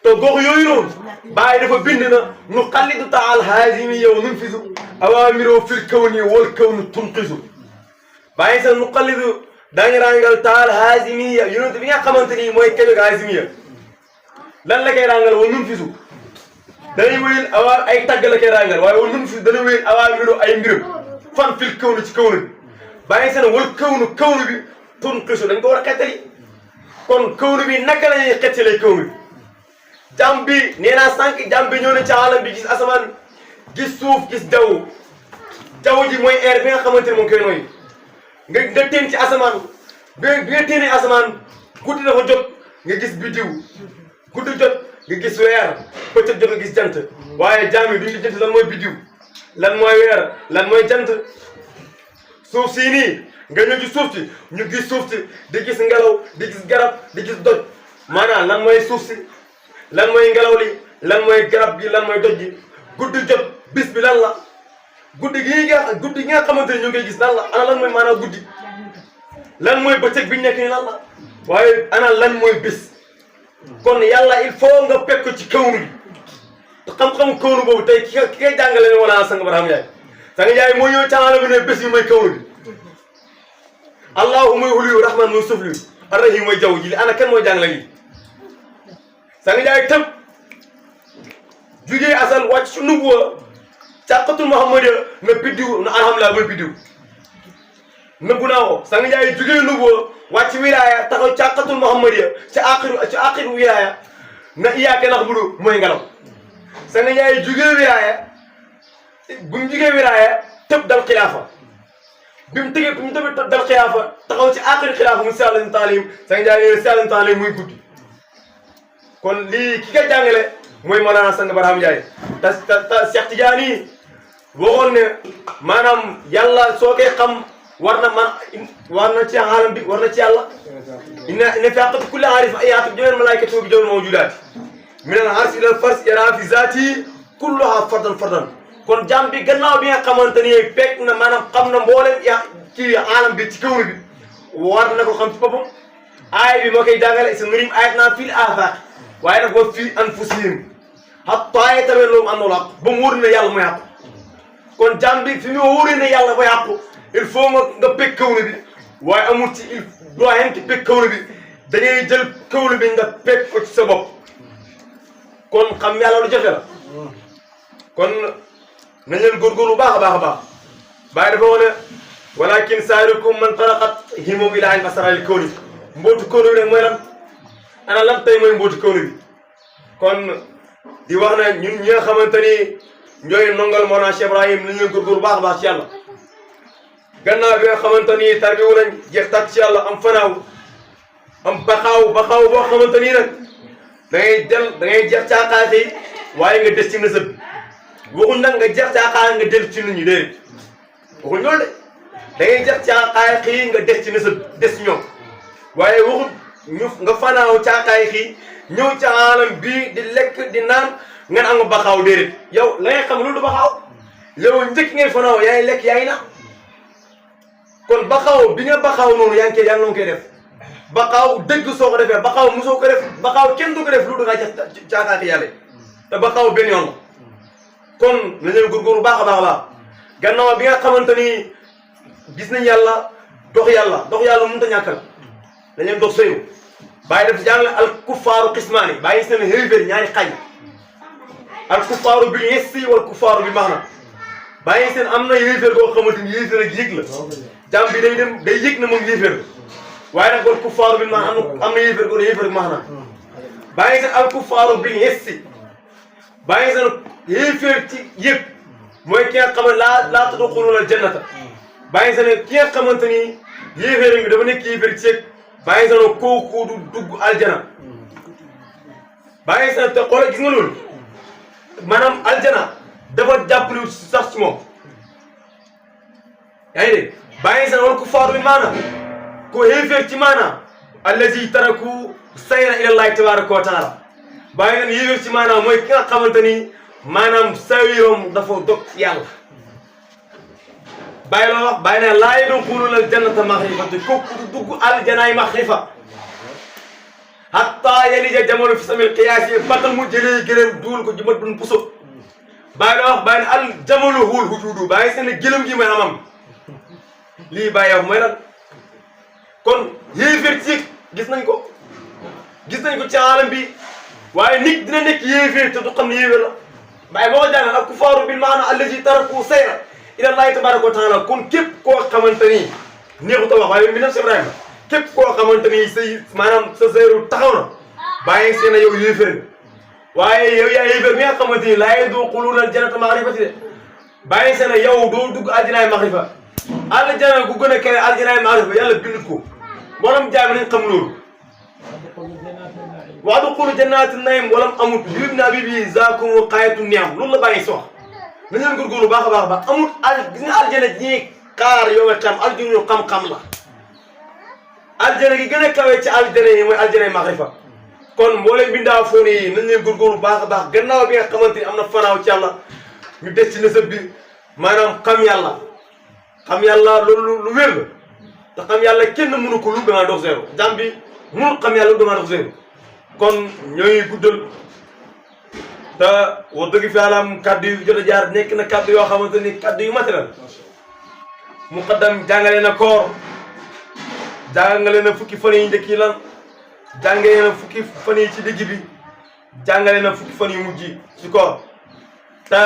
Speaker 4: te gox yooyu noonu bàyyi dafa bind na nu xallidu taal haazimi yow nunfisu awaamiro fil kawni wal kawnu tunqisu bàyyi sa nu xallidu dañu rangal taal haazimiya yonent bi nga xamante ni mooy kebeg haazimiya lan la koy rangal wa nunfisu dañuy wéyal ay tàgg la koy rangal waaye wa nunfisu dana wéyal awaamiro ay mbiram fan fil kawni ci kawnu bi bàyyi sa wal kawnu bi tunqisu dañ ko war a xettali kon kawnu bi naka la ñuy xettalee kawnu bi jàmm bi nee naa sànq jàmm bi ñëw na ci alam bi gis asamaan gis suuf gis jaww ji mooy air bi nga xamante ne moom koy nooyi nga teen ci asamaan bi nga teenee asamaan guddi dafa jot nga gis biddiw guddi jot nga gis weer bëccëg jot nga gis jant waaye jàmm yi duñu jant lan mooy biddiw lan mooy weer lan mooy jant suuf sii nii nga ñëw ci suuf si ñu gis suuf si di gis ngelaw di gis garab di gis doj maanaam lan mooy suuf si lan mooy ngelaw li lan mooy garab gi lan mooy doj gi guddi jot bis bi lan la guddi gi nga xamante ni ñu ngi koy gis lan la ana lan mooy maanaam guddi lan mooy bëccëg bi ñu nekk nii lan la waaye ana lan mooy bés kon yàlla il faut nga pekk ko ci kawnu bi xam-xam kawnu boobu tey ki koy jàngale ne wala sang Barham Ndiaye sang Ndiaye moo ñëw caala bi ne bés yi mooy kawnu bi allahu mooy wuluyu rahman mooy suuf li arrahim mooy jaww ji li ana kan mooy jàngale lii sang Ndiaye tëb jugee asal wàcc su nubuwa càqatul Muhammad na biddiw na alhamdulilah mooy biddiw nëbbu naa ko sang Ndiaye jugee nubuwa wàcc wilaaya taxaw càqatul Muhammad ci axiru wilaaya na iyaaka nax budu mooy ngelaw sang Ndiaye jugee wilaaya bu mu jugee wilaaya tëb dal xilaafa bi mu tëb dal xilaafa taxaw ci axiru xilaafa mu sàllin taalim sang Ndiaye sàllin taalim muy guddi kon lii ki ka jàngale mooy Mawlana sang Barham Ndiaye te Cheikh Tidiane waxoon ne maanaam yàlla soo koy xam war na ci xaalam bi war na ci yàlla inna fi haqqati kulli aarif ayaatu jamiil malaa'ikati bi jawwil mawjuudaati min al arsi ila al fars yara fi zaati kulluha fardan kon jàmm bi gannaaw bi nga xamante ni fekk na maanaam xam na mboolem ci xaalam bi ci kawnu bi war na ko xam ci boppam aay bi moo koy jàngale sanurihim aayaatinaa fil aafaaq waaye nag wa fii anfusihim hattaa yatabayyana lahum annahu al-haqq ba mu wóor ne yàlla mooy yàqu kon jàmm bi fi mu wóoree ne yàlla mooy yàqu il faut nga pegg kawnu bi waaye amul ci il doit yem ci pegg kawnu bi da ngay jël kawnu bi nga pegg ko ci sa bopp kon xam yàlla lu jafe la kon nañ leen góorgóorlu baax a baax a baax bàyyi dafa wax ne walakin saarikum man taraqat himum ilaa an asraril kawni mbootu kawnu bi nag mooy lan ana lan tey mooy mbootu kawnu bi kon di wax ne ñun ñi nga xamante ni ñooy nongal Mawlana Cheikh Ibrahim nañ leen góorgóorlu baax a baax ci yàlla gannaaw bi nga xamante ni tarbiwu nañ jeex tàkk ci yàlla am fanaaw am baxaaw boo xamante ni nag da ngay jeex caaxaat yi waaye nga des ci nësëb bi waxuñ nag nga jeex caaxaat nga del ci nit ñi déedéet waxuñ loolu de da ngay jeex caaxaat yi nga des ci nësëb des ñoom waaye waxut nga fanaaw caaxaat yi ñëw ci alam bii di lekk di naan ngeen am nga baxaaw déedéet yow la ngay xam loolu du baxaaw yow njëkk ngay fanaaw yaa ngi lekk yaa ngi naan kon baxaaw bi nga baxaaw noonu yaa ngi koy def baxaaw dëgg soo ko defee baxaaw mosoo ko def baxaaw kenn du ko def lu da ngaa caakaati yàlla te baxaaw benn yoon la kon nañ leen góorgóorlu baax a baax gannaaw bi nga xamante ni gis nañ yàlla dox yàlla mënut a ñàkkal dañ leen dox sëyu bàyyi def jàngale al kuffaaru qismaani bàyyi seen xéeféer ñaari xaaj al kuffaaru bil yessi wal kuffaaru bil maxna bàyyi seen am na yéeféer koo xamante ni yéeféer ak yëg la jàmm bi day yëg na moom yéeféer waaye nag wal kuffaaru bil maxna am na yéeféer koo yéeféer ak maxna bàyyi seen al kuffaaru bil yessi bàyyi seen yéeféer ci yëg mooy ki nga xamante laa tadxuluuna al jannata bàyyi seen ki nga xamante ni yéeféer bi dafa nekk yéeféer ci yëg bàyyi seen kooku du dugg aljana bàyyi seen te xoolal gis nga loolu maanaam aljana dafa jàppale sax ci moom yaa ngi dégg bàyyi seen wal kuffaaru bil maana ko yéeféer ci maana allazi taraku sayra ilallahi tabaraka wa taala bàyyi seen yéeféer ci maana mooy ki nga xamante ni maanaam sawirom dafa dog ci yàlla bàyyi loo wax bàyyi ne laa yadxuluuna aljannata maxrifatan kooku du dugg aljanaay maxrifa hatta yalija jamalu fi samil qiyaas yi batal mu jëlee gëlëm duul ko jumat bun puso bàyyi loo wax bàyyi ne al jamalu huwal wujuudu bàyyi seen gëlëm gi mooy amam lii bàyyi wax mooy lan kon yéeféer ci gis nañ ko ci alam bi waaye nit dina nekk yéeféer te du xam ne yéeféer la bàyyi moo ko jàngal al kuffaaru bil maana allazi taraku sayra ilallahi tabaraka wa taala kon képp koo xamante ni neexut a wax waaye mi naf Ibrahima képp koo xamante ni say maanaam sa sayru taxaw na bàyyi seen yow yéeféer waaye yow yaa yéeféer mi nga xamante ni laa yadxuluuna aljannata maxrifati de bàyyi seen yow doo dugg aljanaay maxrifa aljana gu gën a kawe aljanaay maxrifa yàlla bindut ko mboolem jaami nañ xam loolu wa udxulu jannaati naim walam amut yib na bibi zaakum xaayatu niam loolu la bàyyi sox nañ leen góorgóorlu baax a baax ba amul gis nga aljana ji ñuy xaar yow nga xam aljana ñu xam-xam la aljana gi gën a kawe ci aljana yi mooy aljana maxrifa kon mboolem bindaa foone yi nañ leen góorgóorlu baax a baax gannaaw bi nga xamante ni am na fanaaw ci yàlla ñu des ci nësëb bi maanaam xam yàlla loolu lu wér la te xam yàlla kenn mënu ko lu dangaa dox zéro jàmm bi mënu xam yàlla lu dangaa dox zéro kon ñooy guddal te wax dëgg fi yàlla kàddu yu jot a jaar nekk na kàddu yoo xamante ni kàddu yu matériel muqaddam jàngale na koor jàngale na fukki fan yi njëkk yi lan jàngale na fukki fan yi ci digg bi jàngale na fukki fan yu mujj ci koor te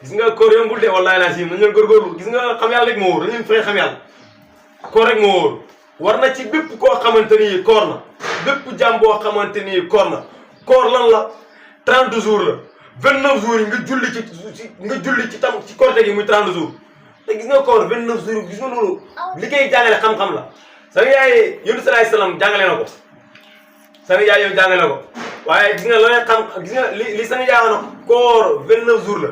Speaker 4: gis nga koor yombul de wallaahi naa si nañ leen góorgóorlu gis nga xam yàlla rek moo wóor dañu fexe xam yàlla koor rek moo wóor war na ci bépp koo xamante ni koor na bépp jàmm boo xamante ni koor na koor lan la 30 jours la 29 jours yi nga julli ci tam ci korite gi muy 30 jours te gis nga koor 29 jours gis nga loolu li koy jàngale xam-xam la sama yaay yonent salaay salaam jàngale na ko sama yaay yow jàngale na ko waaye gis nga looy xam gis nga li sama yaay na koor 29 jours la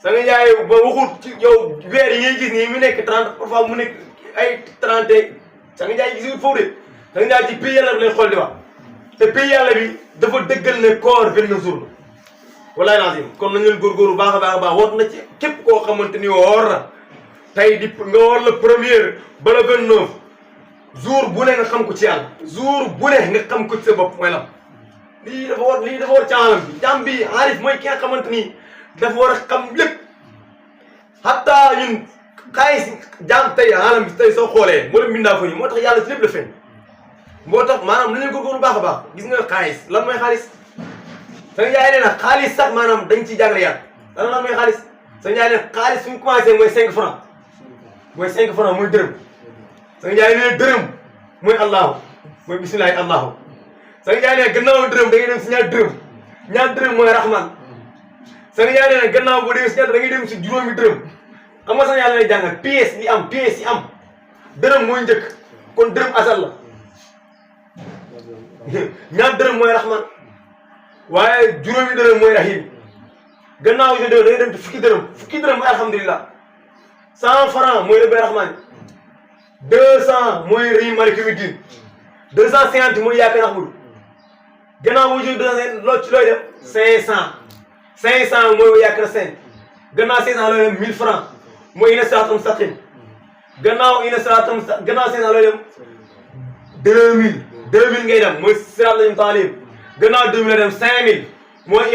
Speaker 4: sama yaay ba waxul ci yow weer yi ngay gis nii mu nekk 30 parfois mu nekk ay 30 sama yaay gisul foofu de sama yaay ci pays yàlla bi lay xool di wax te pays yàlla bi dafa dëggal ne koor 29 jours la walaay lazim kon nañu leen góorgóorlu baax a baax woot na ci képp koo xamante ni woor na tey di nga woor la première ba la 29 jour bu ne nga xam ko ci yàlla jour bu ne nga xam ko ci sa bopp mooy lan lii dafa war ci alam bi jàmm bi aarif mooy ki nga xamante ni dafa war a xam lépp hatta ñun xaalis jàmm tey alam bi tey soo xoolee moo leen bindaa fa ñu moo tax yàlla ci lépp la feeñ moo tax maanaam nañu góorgóorlu baax a baax gis nga xaalis lan mooy xaalis sa njaay nee na xaalis sax maanaam dañ ciy jàngale yàlla lan mooy xaalis sa njaay nee xaalis fu ñu commencé mooy 5 francs mooy 5 francs mooy dërëm sa njaay nee dërëm mooy allahu mooy bismillahi allahu sa njaay nee gannaaw dërëm da ngay dem si ñaar dërëm mooy rahman sa njaay nee gannaaw boo demee si ñaar da ngay dem si juróomi dërëm xam nga sax yàlla lay jàngal pièce yi am dërëm mooy njëkk kon dërëm asal la ñaar dërëm mooy rahman waaye juróomi dërëm mooy rahim gannaaw jo da ngay dem ci fukki dërëm mooy alhamdulilah 100 francs mooy rabbi rahman 200 mooy rahim maliki yawmi din 250 mooy yaakaar nahmadu gannaaw boo jógee 200 loo ci looy def 500 mooy yaakaar 5 gannaaw 500 looy dem 1000 francs mooy ina siraatal mustaqim gannaaw 500 looy dem 2000 ngay dem mooy siraatal mustaqim gannaaw 2000 la dem 5000 mooy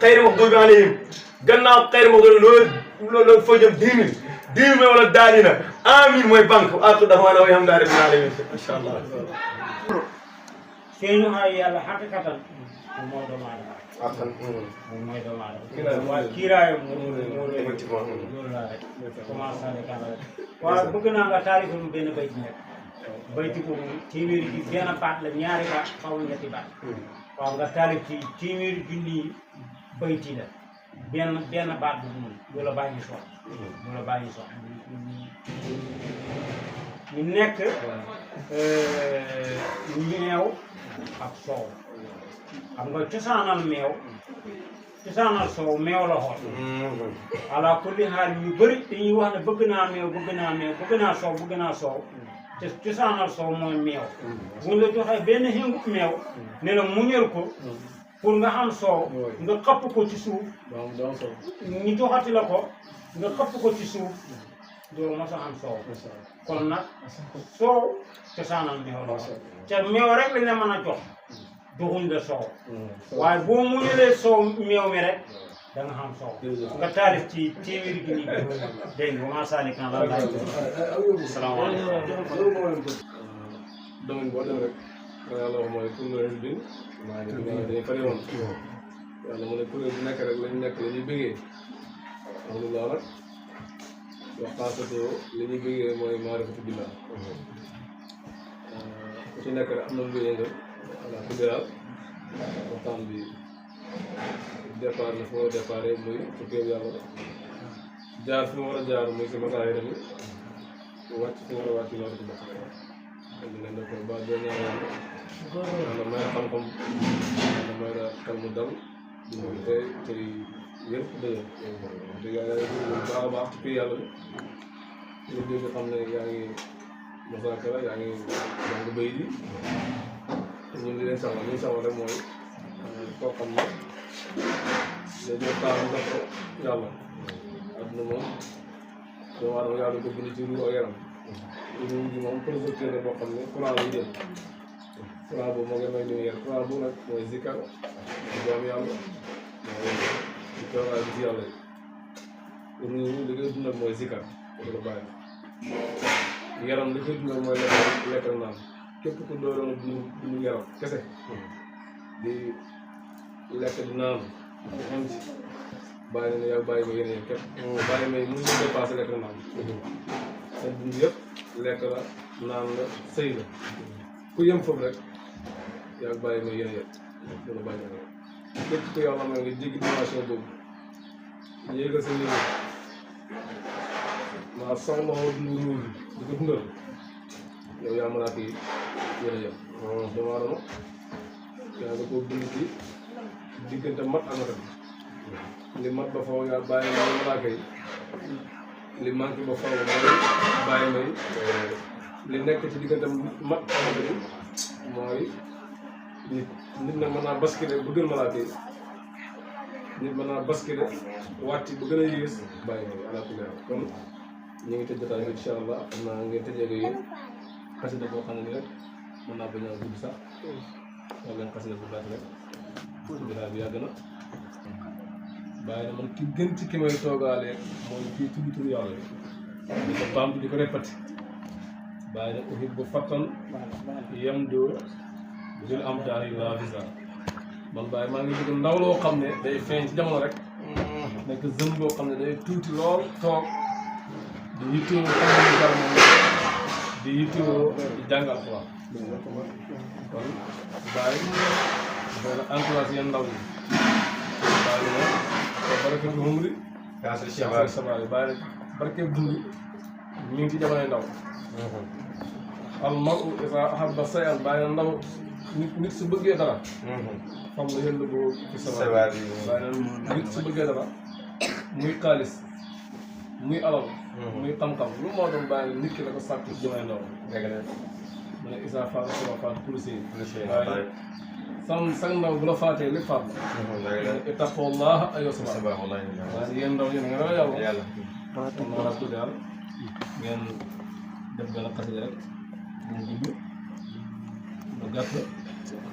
Speaker 4: xayri maxduubi alayhim gannaaw xayri maxduubi loolu foo jëm 10 000 mooy wala daanina amin mooy banque aaxiru da'waanaa alhamdulillahi rabbil aalamiin incha allah.
Speaker 3: feeñu ay yàlla xaqiqatan moom mooy doomu aadama. moom mooy doomu aadama. waaye kiiraayam moo
Speaker 4: effectivement
Speaker 3: loolu laa rek commencé rek waaw bëgg naa nga taarifal mu benn bayti nekk bayti boobu téeméeri bi benn baat la ñaari baat xaw ma ñetti baat. waaw nga taalif ci téeméeri junni bayti la benn baat bu mun loola bàyyi sox ñu nekk meew ak soow xam nga cosaanal soow meew la xool ala kulli xaal yu bëri dañuy wax ne bëgg naa meew bëgg naa soow te cosaanal soow mooy meew buñ la joxee benn xingu meew ne la muñal ko pour nga am soow nga xëpp ko ci suuf ñu joxati la ko nga xëpp ko ci suuf doo mos a am soow kon nag soow cosaanal meew la te meew rek lañ la mën a jox joxuñ la soow waaye boo muñalee soow meew mi rek da nga xam soow nga taalif ci téeméeri gi nii dégg nga maa saali kan la laaj salaamaaleykum
Speaker 2: domaine boo dem rek yàlla wax mooy pour nga bi maa ngi dañuy pare woon yàlla mu ne kuréel bu nekk rek lañu nekk la ñuy bëggee alhamdulilah nag waxtaanatoo li ñuy bëggee mooy maarifatu billah ku ci nekk rek am na lu yëngal voilà ku biral waxtaan bi départ na fu ma déparé muy tukkee yàlla jaar fi ma war a jaar muy si masaay rami wàcc fi ma war a wàcc loolu ci bokk di leen def ko ba doo ñaan yàlla may xam-xam yàlla may la xel mu dal di mooy tey yëpp dëgg te yàlla baax a baax ci kii yàlla bi ñu dégg xam ne yaa ngi mosaakara yaa ngi jàng bay di ñun di leen saxal li ñu saxal rek mooy koo xam ne dañoo taal ndox ko yàlla ne moom doomu aadama yàlla ko bind ci ruu ak yaram ruu gi moom projecteur la boo xam ne courant lay dem courant boobu moo ngi may lumière courant boobu nag mooy zikar mooy jaamu yàlla mooy di toogaay bi ci yàlla ruu li koy dundal mooy zikar pour la bàyyi yaram li koy dundal mooy lekk ak naan képp ku doon dund yaram kese di lekk di naan xam ci bàyyi na yow bàyyi ma yeneen képp bàyyi may mënu ñu dépassé lekk ak naan seen dund yëpp lekk la naan la sëy la ku yem foofu rek yaa bàyyi ma yeneen yëpp dina bàyyi ma képp ku yàlla may nga jéggi dimension boobu yéegal sa niveau maa soxla dund ruur di ko dundal yow yaa mën a kii yéen a yem doomu aadama yaa nga koo bind ci diggante mat ak matam li mat ba faw yaa bàyyi may malaaka yi li manqué ba faw mooy bàyyi may li nekk ci diggante mat ak matam yi mooy nit nag mën naa basculer bu gën malaaka yi nit mën naa basculer wàcc bu gën a yées bàyyi may ala kulli haal kon ñu ngi tëj jotaay bi incha allah xam naa ngeen tëjee ko yéen xasida boo xam ne nii rek mën naa bañ a gudd sax wax leen xasida bu gàtt rek jotaay bi yàgg na bàyyi na man ki gën ci ki may toogaale mooy kii tudd tur yàlla di ko baamtu di ko répété bàyyi na uhibbu fattan yamdu bil amdahi la visa man bàyyi maa ngi bëgg ndaw loo xam ne day feeñ ci jamono rek nekk jeune boo xam ne day tuuti lool toog di yittewoo xam ne dara moom di yittewoo di jàngal quoi kon bàyyi dana encouragé yéen ndaw ñi bàyyi na barkeetu humri kaasa shabaab bàyyi na barkeetu dund ñu ngi ci jamonoy ndaw al mar'u izaa ahabba shay'an bàyyi na ndaw nit su bëggee dara xam nga yëll bu fi sabaab bàyyi na nit su bëggee dara muy xaalis muy alal muy xam-xam lu moo doon bàyyi nit ki la ko sàkk ci jamonoy ndaw mu ne isa faat sama faat kulisi waaye san ndaw bu la faatee lépp faat la ittaqullah ayo sama waaye yéen ndaw ñi nga ragal yàlla kon noonu laa tuddee ngeen def benn xasida rek mu gudd mu gàtt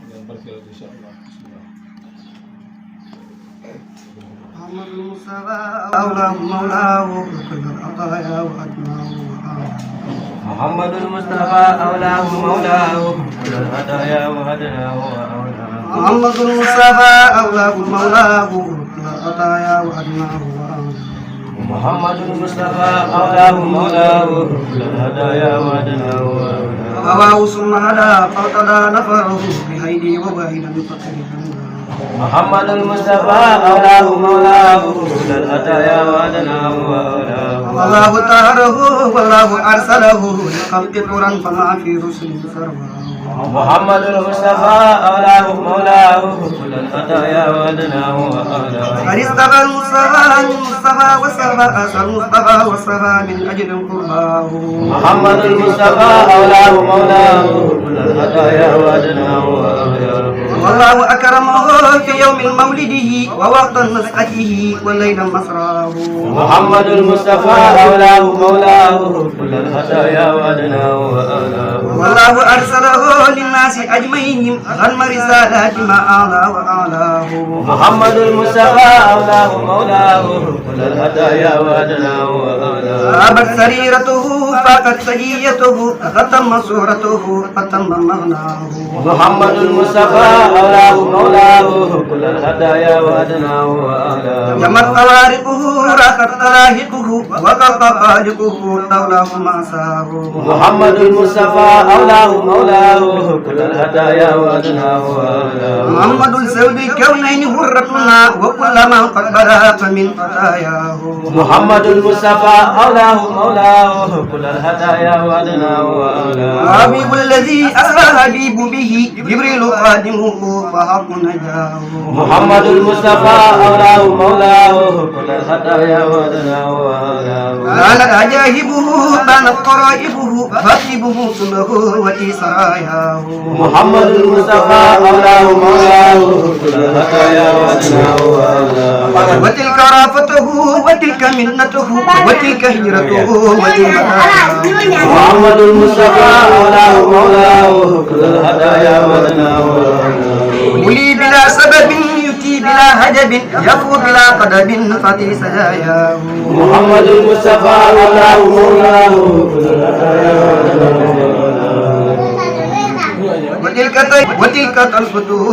Speaker 2: ngeen barkeel incha allah bismillah
Speaker 5: محمد المصطفى أولاه مولاه كل العطايا وأدناه
Speaker 6: محمد المصطفى أولاه مولاه كل الهدايا وهدناه وأولاه
Speaker 5: محمد المصطفى أولاه مولاه كل العطايا وأدناه
Speaker 6: محمد المصطفى أولاه مولاه كل الهدايا وهدناه وأولاه
Speaker 5: هواه ثم هدى فاعتدى نفره بهيدي وبهيدا فقريبا
Speaker 6: محمد المصطفى أولاه مولاه كل الهدايا وهدناه وأولاه
Speaker 5: الله طهره والله أرسله لخلق قرا فما في رسل سروا
Speaker 6: محمد المصطفى أولاه مولاه كل الهدايا وهدناه وأولاه
Speaker 5: قد اصطفى المصطفى من مصطفى وصفى أسى المصطفى وصفى من أجل قرباه
Speaker 6: محمد المصطفى أولاه مولاه كل الهدايا وهدناه وأولاه
Speaker 5: والله أكرمه في يوم مولده ووقت نسعته وليلا مسراه
Speaker 6: محمد المصطفى أولاه مولاه كل الهدايا وأدناه وأولاه
Speaker 5: والله أرسله للناس أجمعين غنم رسالات ما أعلى وأعلاه
Speaker 6: محمد المصطفى أولاه مولاه كل الهدايا وأدناه وأولاه
Speaker 5: أبت سريرته فاقت سجيته ختم صورته فتم مغناه
Speaker 6: محمد المصطفى أولاه مولاه كل الهدايا وأدناه وأولاه
Speaker 5: جمت خوارقه راقت تلاهقه وقف خالقه لولاه مأساه
Speaker 6: محمد المصطفى أولاه مولاه كل الهدايا وأدناه وأولاه
Speaker 5: محمد السود كونين هرتنا وكل ما قد بلغ من خطاياه
Speaker 6: محمد المصطفى أولاه مولاه كل الهدايا وأدناه وأولاه
Speaker 5: حبيب الذي أسرى حبيب به جبريل خادمه فحق نجاه
Speaker 6: محمد المصطفى أولاه مولاه كل الهدايا ودناه وآلاه
Speaker 5: كانت عجائبه كانت قرائبه فاكتبه كله وتي سراياه
Speaker 6: محمد المصطفى أولاه مولاه كل الهدايا ودناه وآلاه
Speaker 5: وتلك رافته وتلك منته وتلك هجرته وتلك
Speaker 6: محمد المصطفى أولاه مولاه كل الهدايا ودناه وآلاه
Speaker 5: ولي بلا سبب يتي بلا هجب يفو بلا قدب فتي سجاياه
Speaker 6: محمد المصطفى أولاه مولاه كل الهدايا ودناه
Speaker 5: وتلك طلبته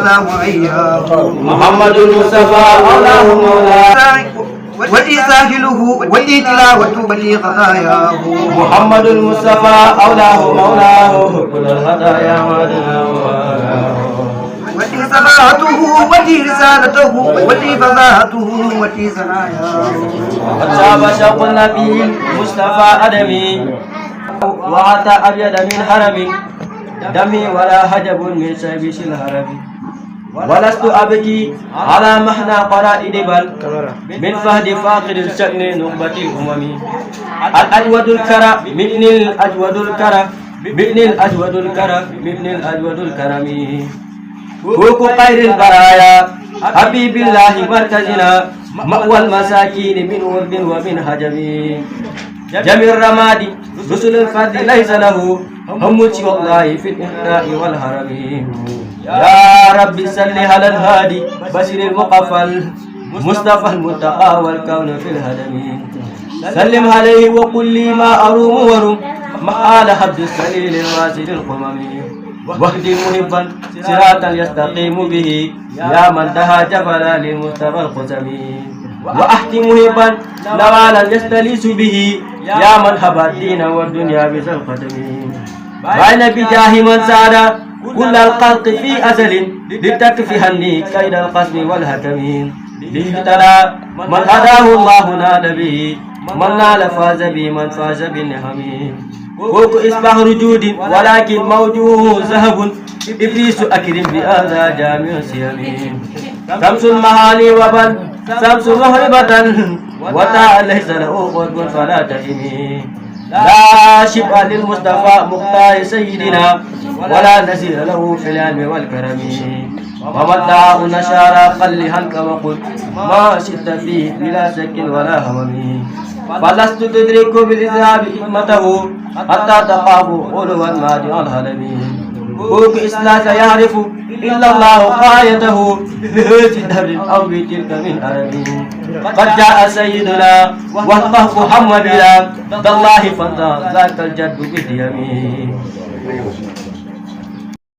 Speaker 5: لا معياه
Speaker 6: محمد المصطفى أولاه مولاه
Speaker 5: وتي ساهله وتي تلاوته وتي خطاياه
Speaker 6: محمد المصطفى أولاه مولاه كل الهدايا ودناه
Speaker 5: وتي سماعته وتي رسالته وتي فضاحته وتي سناياه
Speaker 6: قد شاب شوق النبي المصطفى أدمي وأتى أبيض من حرمي دمي ولا حجب من شيبش الهرم ولست أبكي على محنى قرائد بل من فهد فاقد الشأن نخبة الأمم الأجود الكرم من الأجود الكرم من الأجود الكرم من الأجود الكرم فوق خير البرايا حبيب الله مركزنا مأوى المساكين من ورد ومن هجم جميع الرماد رسل الفرد ليس له هم والله في الإحياء والهرم يا رب صل على الهادي بشر المقفل مصطفى المتقى والكون في الهدم سلم عليه وقل لي ما أروم ورم مآل حبد السليل الواسد القمم واهدي محبا صراطا يستقيم به يا من دها جبلا للمصطفى القسم وأحتي محبا نوالا يستليس به يا من هبى الدين والدنيا بذا القدم بين بجاه من ساد كل الخلق في أزل لتكفهني كيد القسم والهتم ليهتدى من هداه الله نال به من نال فاز به من فاز بالنعم فوق إصباح رجود ولكن موجوه ذهب إبليس أكرم بهذا جامع سيم شمس المعالي وبل شمس مهربة وتاء ليس له قرب فلا تهمي لا شبه للمصطفى مختار سيدنا ولا نزيل له في العلم والكرم ومدعه نشار قلها وقل ما شئت فيه بلا شك ولا همم فلست تدرك بالإذهاب حكمته حتى تقاب علوا مادع الهلم فوق إسلاك يعرف إلا الله غايته بهذه الدهر أو بتلك من أرم قد جاء سيدنا والله محمد بلا الله فانت ذاك الجد باليمين